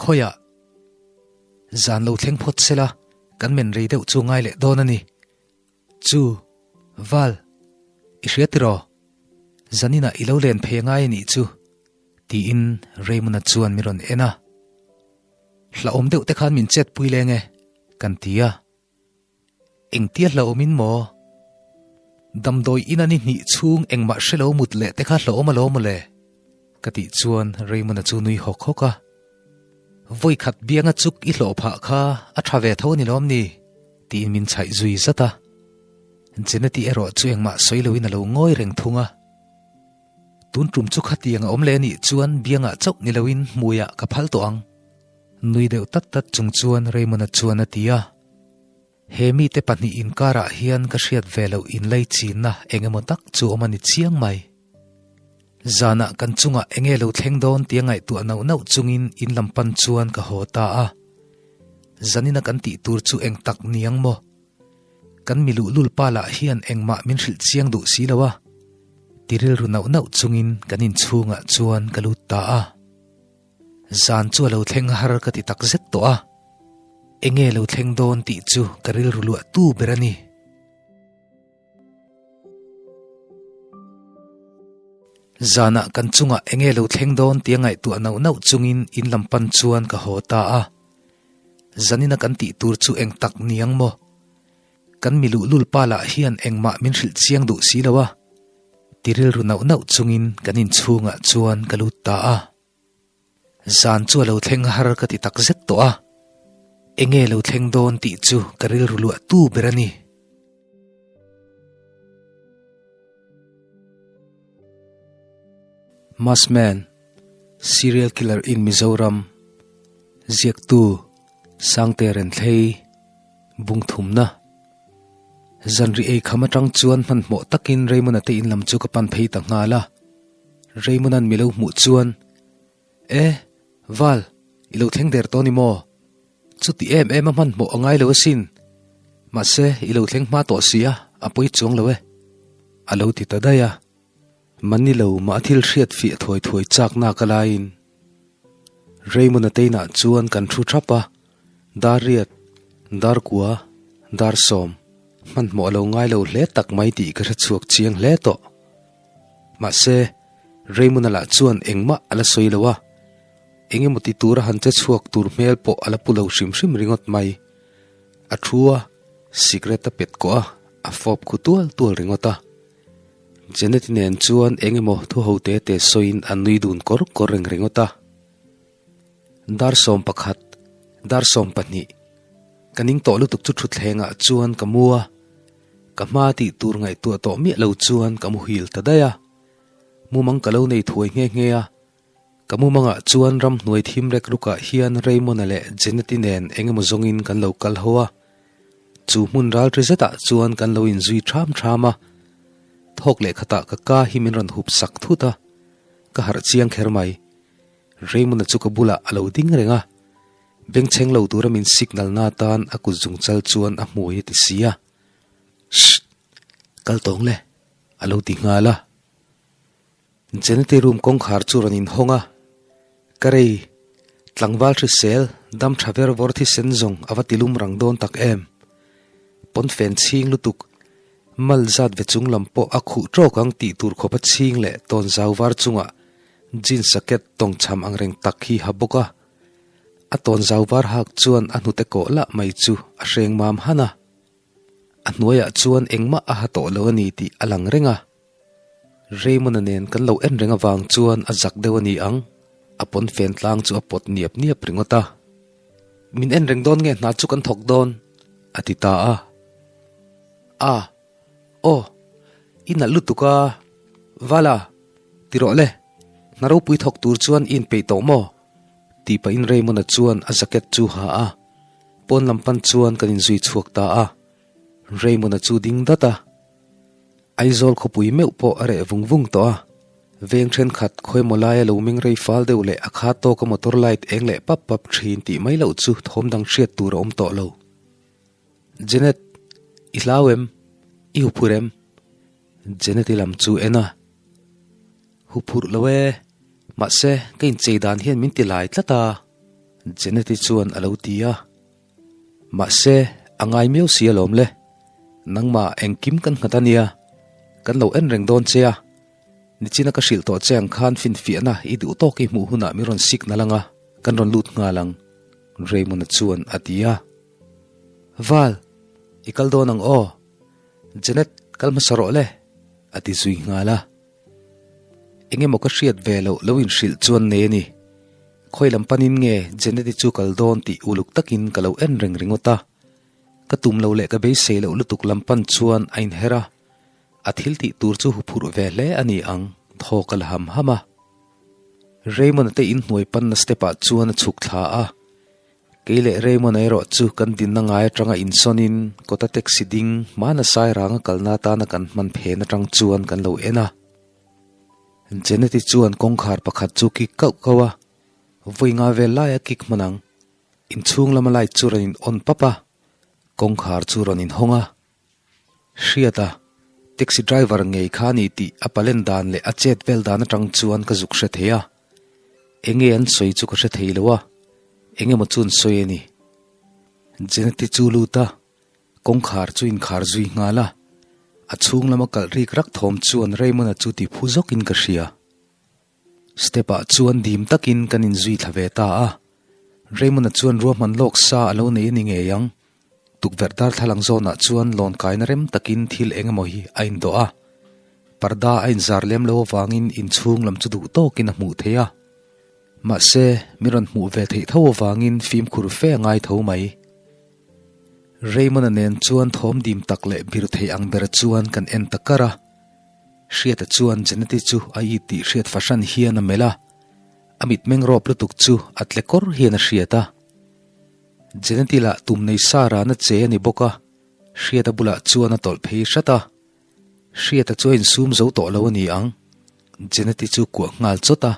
Khawiah zan lo thleng phawt sela kan men rei deuh chu ngai leh dawn a ni. Chu, Val, i hria tiraw? Zaninah i lo len phei a ngai a nih chu, tiin Raymond-a chuan mi rawn en a. Hlauhawm deuh te khan min chetpui leng e, kan ti a. Engtia hlauhawmin maw? Damdawi ina ni hnih chhung engmah hre lo mut leh te kha hlauhawm alawm mawle, ka tih chuan Raymond-a chu nui hawk hawk a. Vawikhat bianga chuk i hlawh phah kha a tha ve tho a ni lawm ni? tiin min chhaih zui zat a. Jeneti erawh chu engmah sawi loin a lo ngawi reng thung a. Tun tum chu khatiang a awm leh anih chuan biangah chauh ni loin hmuiah ka phal tawh ang. Nui deuh tat tat chung chuan Raymond-a chuan a ti a. He mite pahnih inkarah hian ka hriat ve loh inlei chinna eng emaw tak chu awm a ni chiang mai. Zanah kan chungah eng nge lo thleng dawn tia ngaihtuah nauh nauh chungin in lam pan chuan ka haw ta a. Zanina kan tih tur chu eng tak ni ang maw? Kan mi luhlul pa lah hian engmah min hrilh chiang duh si lo a. Ti rilru nauh nauh chungin kan inchhungah chuan ka lut ta a. Zan chu a lo thleng har ka ti tak zet tawh a. Enge lo thleng dawn tih chu ka rilru luah tu ber a ni. Zanah kan chungah enge lo thleng dawn tia ngaihtuah nauh nauh chungin in lam pan chuan ka haw ta a. Zanina kan tih tur chu eng tak ni ang maw? Kan mi luhlul pa lah hian engmah min hrilh chiang duh si lo a. Ti rilru nauh nauh chungin kan inchhungah chuan ka lut ta a. Zan chu a lo thleng har ka ti tak zet tawh a. Enge lo thleng dawn tih chu ka rilru luah tu ber a ni. Maskman, Serial Killer in Mizoram, Ziaktu, Sangte Renthlei, Bungthumna. Zanri ei kham atang chuan hmanhmawh takin Raymond-a te in lam chu ka pan phei ta nghal a. Raymond-a'n mi lo hmuh chuan, E, Val, i lo thleng der tawh ni maw? Chuti em em a hmanhmawh a ngai lo asin. Mahse, i lo thleng hma tawh si a, a pawi chuang lo e. A lo ti ta daih a. Mahni lo mah thil hriat fiah thuai thuai chak nak a laiin Raymond-a teinah chuan kan thu thap a, dar riat, dar kua, dar sawm, hmanhmawh a lo ngai lo hle tak mai tih ka hre chhuak chiang hle tawh. Mahse, Raymond-a lah chuan engmah a la sawi lo a, eng emaw ti tura han che chhuak tur hmel pawh a la pu lo hrim hrim ringawt mai. A thu a, cigarette a pet kawh a, a fawp khu tual tual ringawt a. Janet-i nen chuan eng emaw thu ho te te sawiin an nui dun kawr kawr reng ringawt a. Dar 11, dar 12, ka ning tawh lutuk chu thutthlengah chuan ka mu a, ka hma tih tur ngaihtuah tawh miah lo chuan ka muhil ta daih a. Mumang ka lo nei thuai nghe nghe a, ka mumangah chuan ramhnuai thim rek rukah hian Raymond-a leh Janet-i nen eng emaw zawngin kan lo kal ho a. Chu hmun ral ri zetah chuan kan lo inzui ṭham ṭham a, thawk leh khatah ka ka hi min rawn hup sak thut a, ka harh chiang kher mai. Raymond-a chu ka bulah a lo ding reng a, bengchheng lo tura min signal na atan a kut zungchal chuan a hmui a ti si a. Shh! Kal tawng le, a lo ti nghal a. Jeneti room kawngkhar chu rawn inhawng a, Ka rei, tlangval hrisel, dam tha ver vawr thisen zawng a va ti lum rang dawn tak em? Pawnfen chhing lutuk, mal zat ve chung lam pawh a khuh tawk ang tih tur khawp a chhing leh tawn zau var chungah jeans jacket tawng chham ang reng tak hi ha bawk a. A tawn zau var hak chuan a hnute kawh lah mai chu a hreng mam han a. A hnuaiah chuan engmah a ha tawh lo a ni tih a lang reng a. Raymond-a nen kan lo en reng avang chuan a zak deuh a ni ang, a pawnfen tlang chu a pawt niap niap ringawt a. Min en reng dawn nge hna chu kan thawk dawn? a ti ta a. A, aw, i nalh lutuk a, Vala, ti rawh le. Hna ropui thawk tur chuan i inpeih tawh maw? Tih pahin Raymond-a chuan a jacket chu ha a, pawn lam pan chuan kan inzui chhuak ta a. Raymond-a chu ding dat a. Aizawl khawpui meuh pawh a reh vung vung tawh a, veng thenkhat khawimaw laia lo meng rei fal deuh leh a kha tawka motor light eng leh pap pap thin tih mai loh chu thawm dang hriat tur a awm tawh lo. Janet, i hlau em? I huphurh em? Janet-i lam chu en a. Huphurh lo e, mahse ka inchei dan hian min ti lai tlat a, Janet-i chuan a lo ti a. Mahse, a ngai miau si alawm le. Nangmah engkim kan nghat a nia, kan lo en reng dawn che a. Nichina ka hrilh tawh che ang khan finfiahna i duh tawk i hmuh hunah min rawn signal ang a, kan rawn lut nghal ang, Raymond-a chuan a ti a. Val, i kal dawn ang aw. Janet, kal hmasa rawh le, a ti zui nghal a. Eng emaw ka hriat ve loh lo inhrilh chuan nei a ni. Khawi lam panin nge Janet-i chu kal dawn tih uluk takin ka lo en reng ringawt a. Ka tum lo leh ka beisei loh lutuk lam pan chuan a inher a, a thil tih tur chu huphurh ve hle a ni ang, thaw ka la ham ham a. Raymond-a te inhnuai panna step-ah chuan a chhuk thla a. Kei leh Raymond-a erawh chu kan dinna ngai atanga insawnin kawta taxi ding hmana Sairanga kalna atana kan hman phen atang chuan kan lo en a. Janet-i chuan kawngkhar pakhat chu kik kauh kauh a, vawi nga vel laia kik hman ang. Inchhung lama light chu rawn in on pap a, kawngkhar chu rawn inhawng a. Hriata, taxi driver ngei kha a ni tih a palen dan leh a chet vel dan atang chuan ka zuk hre thei a. Enge an sawi chu ka hre thei lo a, eng emaw chu an sawi a ni. Janet-i chu lut a, kawngkhar chu inkhar zui nghal a. A chhung lama kalh rik rak thawm chuan Raymond-a chu ti phu zawkin ka hria. Step ah chuan dim takin kan inzui thla ve ta a. Raymond-a chuan ruahman lawk sa a lo nei a ni ngei ang. Tukverh darthlalang zawnah chuan lawn kaina rem takin thil eng emaw hi a indawh a. Parda a inzar lem lo avangin inchhung lam chu duh tawkin a hmuh theih a. Mahse, mi rawn hmuh ve theih tho avangin fimkhur fe a ngai tho mai. Raymond-a nen chuan thawm dim tak leh bir thei ang ber chuan kan en ta kar a. Hriata chuan Janeti chu a it tih hriat fahran hian a melh a, a mitmeng rawp lutuk chu a tle kawr hian a hriat a. Janeti lah tum nei sa rana che a ni bawk a, Hriata bulah chuan a tawlh phei hrat a. Hriata chu a insum zo tawh lo a ni ang, Janeti chu kuah nghal chawt a.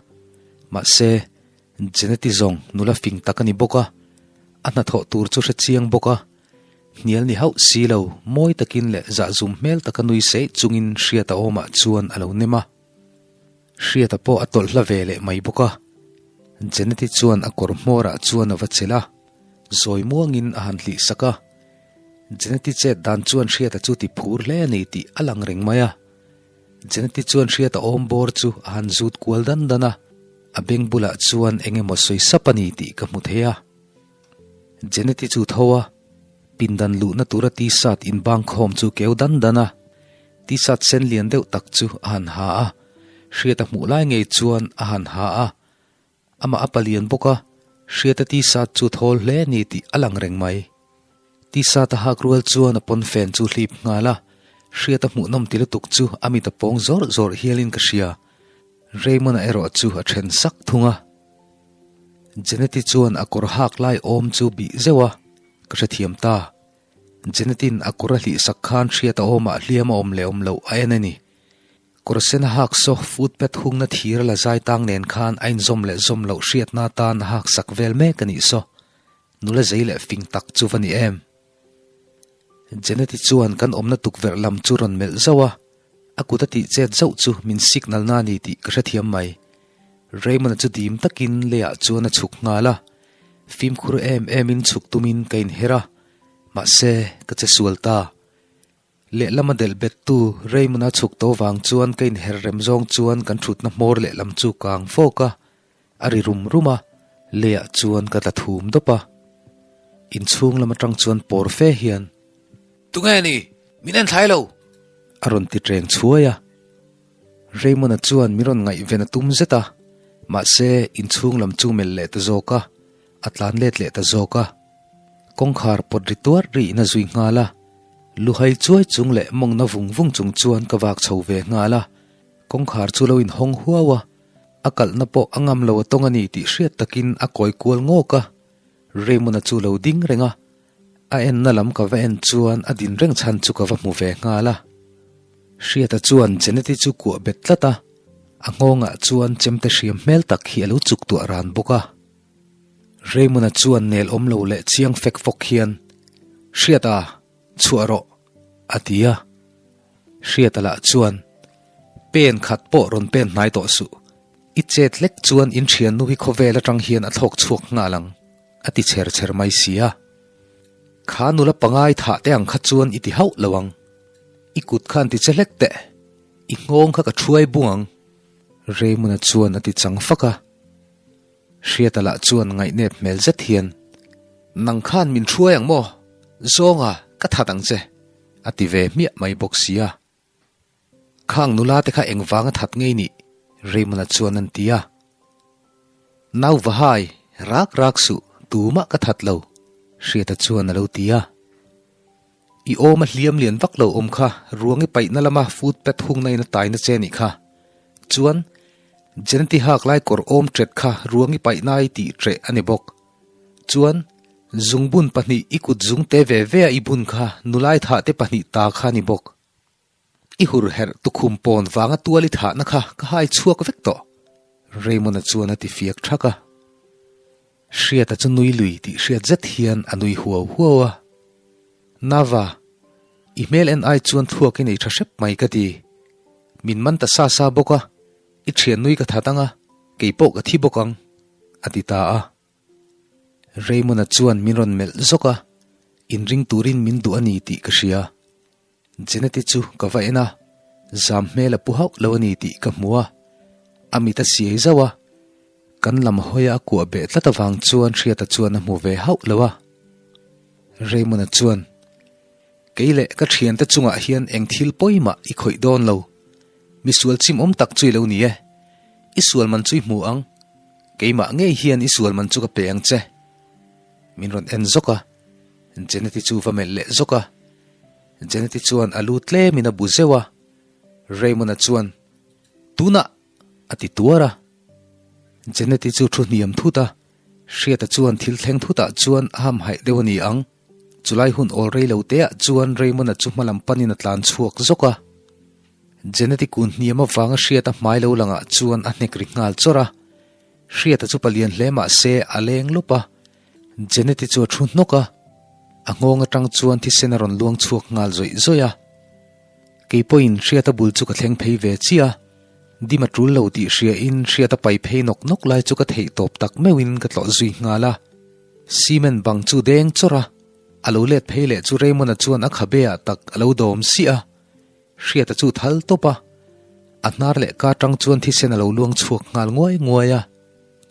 Mahse, Janeti zawng nula fing tak a ni bawk a, a hnathawh tur chu hre chiang bawk a. Hnial ni hauh si lo, mawi takin leh zahzum hmel taka nui seih chungin Hriata awmah chuan a lo nem a. Hriata pawh a tawlh hla ve leh mai bawk a. Janeti chuan a kawr hmawrah chuan a va chelh a, zawi muangin a han hlih sak a. Janeti chet dan chuan Hriata chu ti phur hle a ni tih a lang reng mai a. Janeti chuan Hriata awm bawr chu a han zut kual dan dan a, a beng bulah chuan eng emaw sawi sap a ni tih ka hmu thei a. Janeti chu tho a, pindan luhna tura t-shirt inbang khawm chu keu dan dan a. T-shirt sen lian deuh tak chu a han ha a, Hriata hmuh lai ngei chuan a han ha a. Amah a palian bawk a, Hriata T-shirt chu thawl hle a ni tih a lang reng mai. T-shirt a hak rual chuan a pawnfen chu hlip nghal a, Hriata hmuhnawm ti lutuk chu a mit a pawng zawr zawr hialin ka hria. Raymond-a erawh chu a then sak thung a. Janet-i chuan a kawr hak lai awm chu bih zeuh a, ka hrethiam ta. Janet-in a kawr a hlih sak khan hriat a awmah hliam a awm leh awm loh a en a ni. Kawr sen a hak saw footpath hungna thir a la zai tang nen khan a inzawm leh zawm loh hriatna atan a hak sak vel mek a nih saw. Nula zei leh fing tak chu va ni em. Janet-i chuan kan awmna tukverh lam chu rawn melh zauh a, a kut a tih chet zauh chu min signal na ni tih ka hrethiam mai. Raymond-a chu dim takin leiah chuan a chhuk nghal a, fimkhur em emin chhuk tumin ka inher a, mahse ka che sual ta. Lehlama delh bettu Raymond-a chhuk to vang chuan ka inher rem zawng chuan kan thutna hmawr lehlam chu kang fawk a, a ri rum rum a, leiah chuan ka tla thum dawp a. Inchhung lam atang chuan pawr fe hian, Tunge ni? Min en thlai lo! A rawn ti reng chhuai a. Raymond-a chuan min rawn ngaihven a tum zet a, mahse inchhung lam chu melh leh ta zawk a, a tlan let leh ta zawk a. Kawngkhar pawt ri tuar riin a zui nghal a, luhai chuai chung leh mawngna vung vung chung chuan ka vak chho ve nghal a, kawngkhar chu lo inhawng huau a. A kalhna pawh a ngam lo a tawng a ni tih hriat takin a kawi kual ngawk a, Raymond-a chu lo ding reng a, a enna lam ka va en chuan a din reng chhan chu ka va hmu ve nghal a. Hriata chuan Jeneti chu kuah bet tlat a, a nghawngah chuan chemte hriam hmel tak hi a lo chuk tuah ran bawk a. Raymond-a chuan nel awm lo leh chiang fek fawk hian, Hriata, chhuah rawh, a ti a. Hriata lah chuan, Pen khat pawh rawn pen hnai tawh suh. I chet hlek chuan in thiannu hi khawvel atang hian a thlawk chhuak nghal ang, a ti chher chher mai si a. Kha nula pangai thah te ang kha chuan i ti hauh lo ang. I kut khan ti che hlek teh. I nghawng kha ka thuai bung ang, Raymond-a chuan a ti chang fak a. Hriata lah chuan ngaihnep hmel zet hian, Nang khan min hruai ang maw? Zawnga, ka that ang che, a ti ve hmiah mai bawk sia. Khang nula te kha engvanga that ngei nih? Raymond-a chuan an ti a. Nau va hai, rak rak suh, tumah ka that lo, Hriata chuan a lo ti a. I awm a hliam lian vak lo awm kha, ruang i paihna lama footpath hungna in a taina che nih kha. Chuan, Jeneti hak lai kawr awm ṭet kha ruang i paihna i tih ṭeh a ni bawk. Chuan, zungbun pahnih i kut zung te ve ve a i bun kha nulai thah te pahnih ta kha ni bawk. I hur herh tukhum pawn vanga tual i thahna kha ka hai chhuak vek tawh, Raymond-a chuan a ti fiak thak a. Hriata chu nui lui tih hriat zet hian a nui huau huau a. Nava, i hmel en ai chuan thluak i nei tha hrep mai ka ti. Min man ta sa sa bawk a, i thian nui ka that ang a, kei pawh ka thi bawk ang, a ti ta a. Raymond-a chuan min rawn melh zawk a, inring turin min duh a ni tih ka hria. Jeneti chu ka va en a, zam hmel a pu hauh lo a ni tih ka hmu a, a mit a siai zauh a, kan lam hawia a kuah beh tlat avang chuan Hriata chuan a hmu ve hauh lo a. Raymond-a chuan, Kei leh ka thiante chungah hian eng thil pawimah i khawih dawn lo, misual chimawm tak chu i lo ni e, i sual man chu i hmu ang, keimah ngei hian i sual man chu ka pe ang che. Min rawn en zawk a, Jeneti chu va melh leh zawk a. Jeneti chuan a lu tlemin a bu zeuh a, Raymond-a chuan, Tunah! a ti tuar a. Jeneti chu thu hniam thut a, Hriata chuan thil thleng thutah chuan a hamhaih deuh a ni ang. Chulai hun awl rei lo teah chuan Raymond-a chu hmalam panin a tlan chhuak zawk a. Jeneti kun hniam avanga Hriata hmai lo langah chuan a hnek ri nghal chawrh a. Hriata chu palian hle mah se a leng lawp a, Jeneti chu a thu hnawk a, a nghawng atang chuan thisen a rawn luang chhuak nghal zawih zawih a. Kei pawhin Hriata bul chu ka thleng phei ve chiah a, dim a tul lo tih hriain Hriata pai phei nawk nawk lai chu ka theih tawp tak meuhin ka tlawh zui nghal a. Cement bang chu deng chawrh a, a lo let phei leh chu Raymond-a chuan a khabe ah tak a lo dawm siah a, Hriata chu thal tawp a, a hnar leh ka tang chuan thisen a lo luang chhuak nghal nguai nguai a,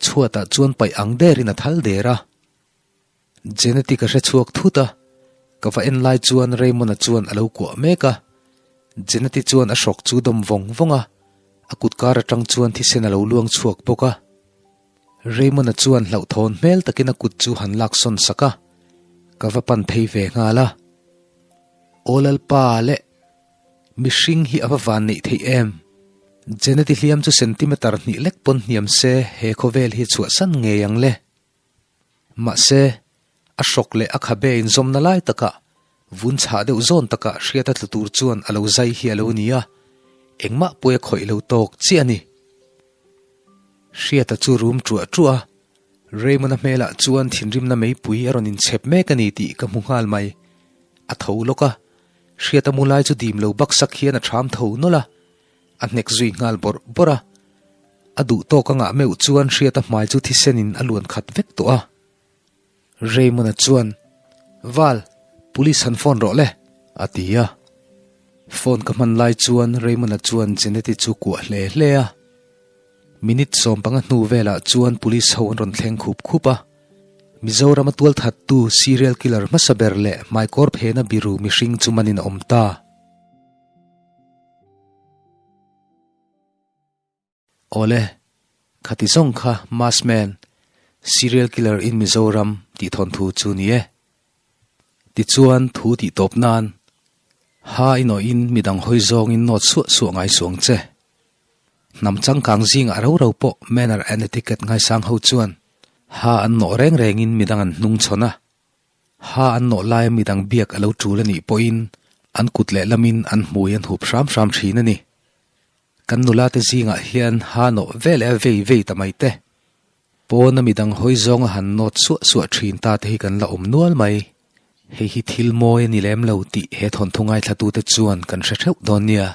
chhuatah chuan paih ang derin a thal der a. Jeneti ka hre chhuak thut a, ka va en lai chuan Raymond-a chuan a lo kuah mek a, Jeneti chuan a hrawk chu dawm vawng vawng a, a kut kar atang chuan thisen a lo luang chhuak bawk a. Raymond-a chuan hlauhthawn hmel takin a kut chu han lak sawn sak a, ka va pan phei ve nghal a. Aw Lalpa leh mihring hi a va van neih theih em? Jeneti hliam chu centimeter hnih lek pawn hniam se he khawvel hi chhuahsan ngei ang le. Mahse, a hrawk leh a khabe inzawmna lai takah vun chhah deuh zawn takah hriat a tlu tur chuan a lo zai hi a lo ni a, engmah pawi a khawih lo tawk chiah a ni. Hriata chu rum ṭuah ṭuah a, Raymond-a hmelah chuan thinrimna meipui a rawn inchhep mek a ni tih ka hmu nghal mai. A tho lawk a, Hriata mu lai chu dim lo baksak hian a ṭham tho nawlh a, a hnek zui nghal bawrh bawrh a. A duh tawk angah meuh chuan Hriata hmai chu thisenin a luan khat vek tawh a. Raymond-a chuan, Val, police han phone rawh le, a ti a. Phone ka hman lai chuan Raymond-a chuan Jeneti chu kuah hle hle a. Minute 15 hnu velah chuan police ho an rawn thleng khup khup a. Mizorama tualthattu serial killer hmasa ber leh hmaikawr phena biru mihring chu manin a awm ta. Awle, khati zawng kha Mass Man, Serial Killer in Mizoram tih thawnthu chu ni e. Tichuan thu tih tawp nan, ha inawhin midang hawi zawngin nawt suah suah ngai suang che. Hnam changkang zingah ro ro pawh manner and etiquette ngaisang ho chuan ha an nawh reng rengin midang an hnung chhawn a. Ha an nawh laia midang biak a lo tul a nih pawhin an kut leh lamin an hmui an hup hram hram thin a ni. Kan nula te zingah hian ha nawh ve leh a vei vei ta mai te. Pawna midang hawi zawnga han nawt suah suah thin ta te hi kan la awm nual mai. Hei hi thil mawi a ni lem lo tih he thawnthu ngaithlatute chuan kan hre theuh dawn nia.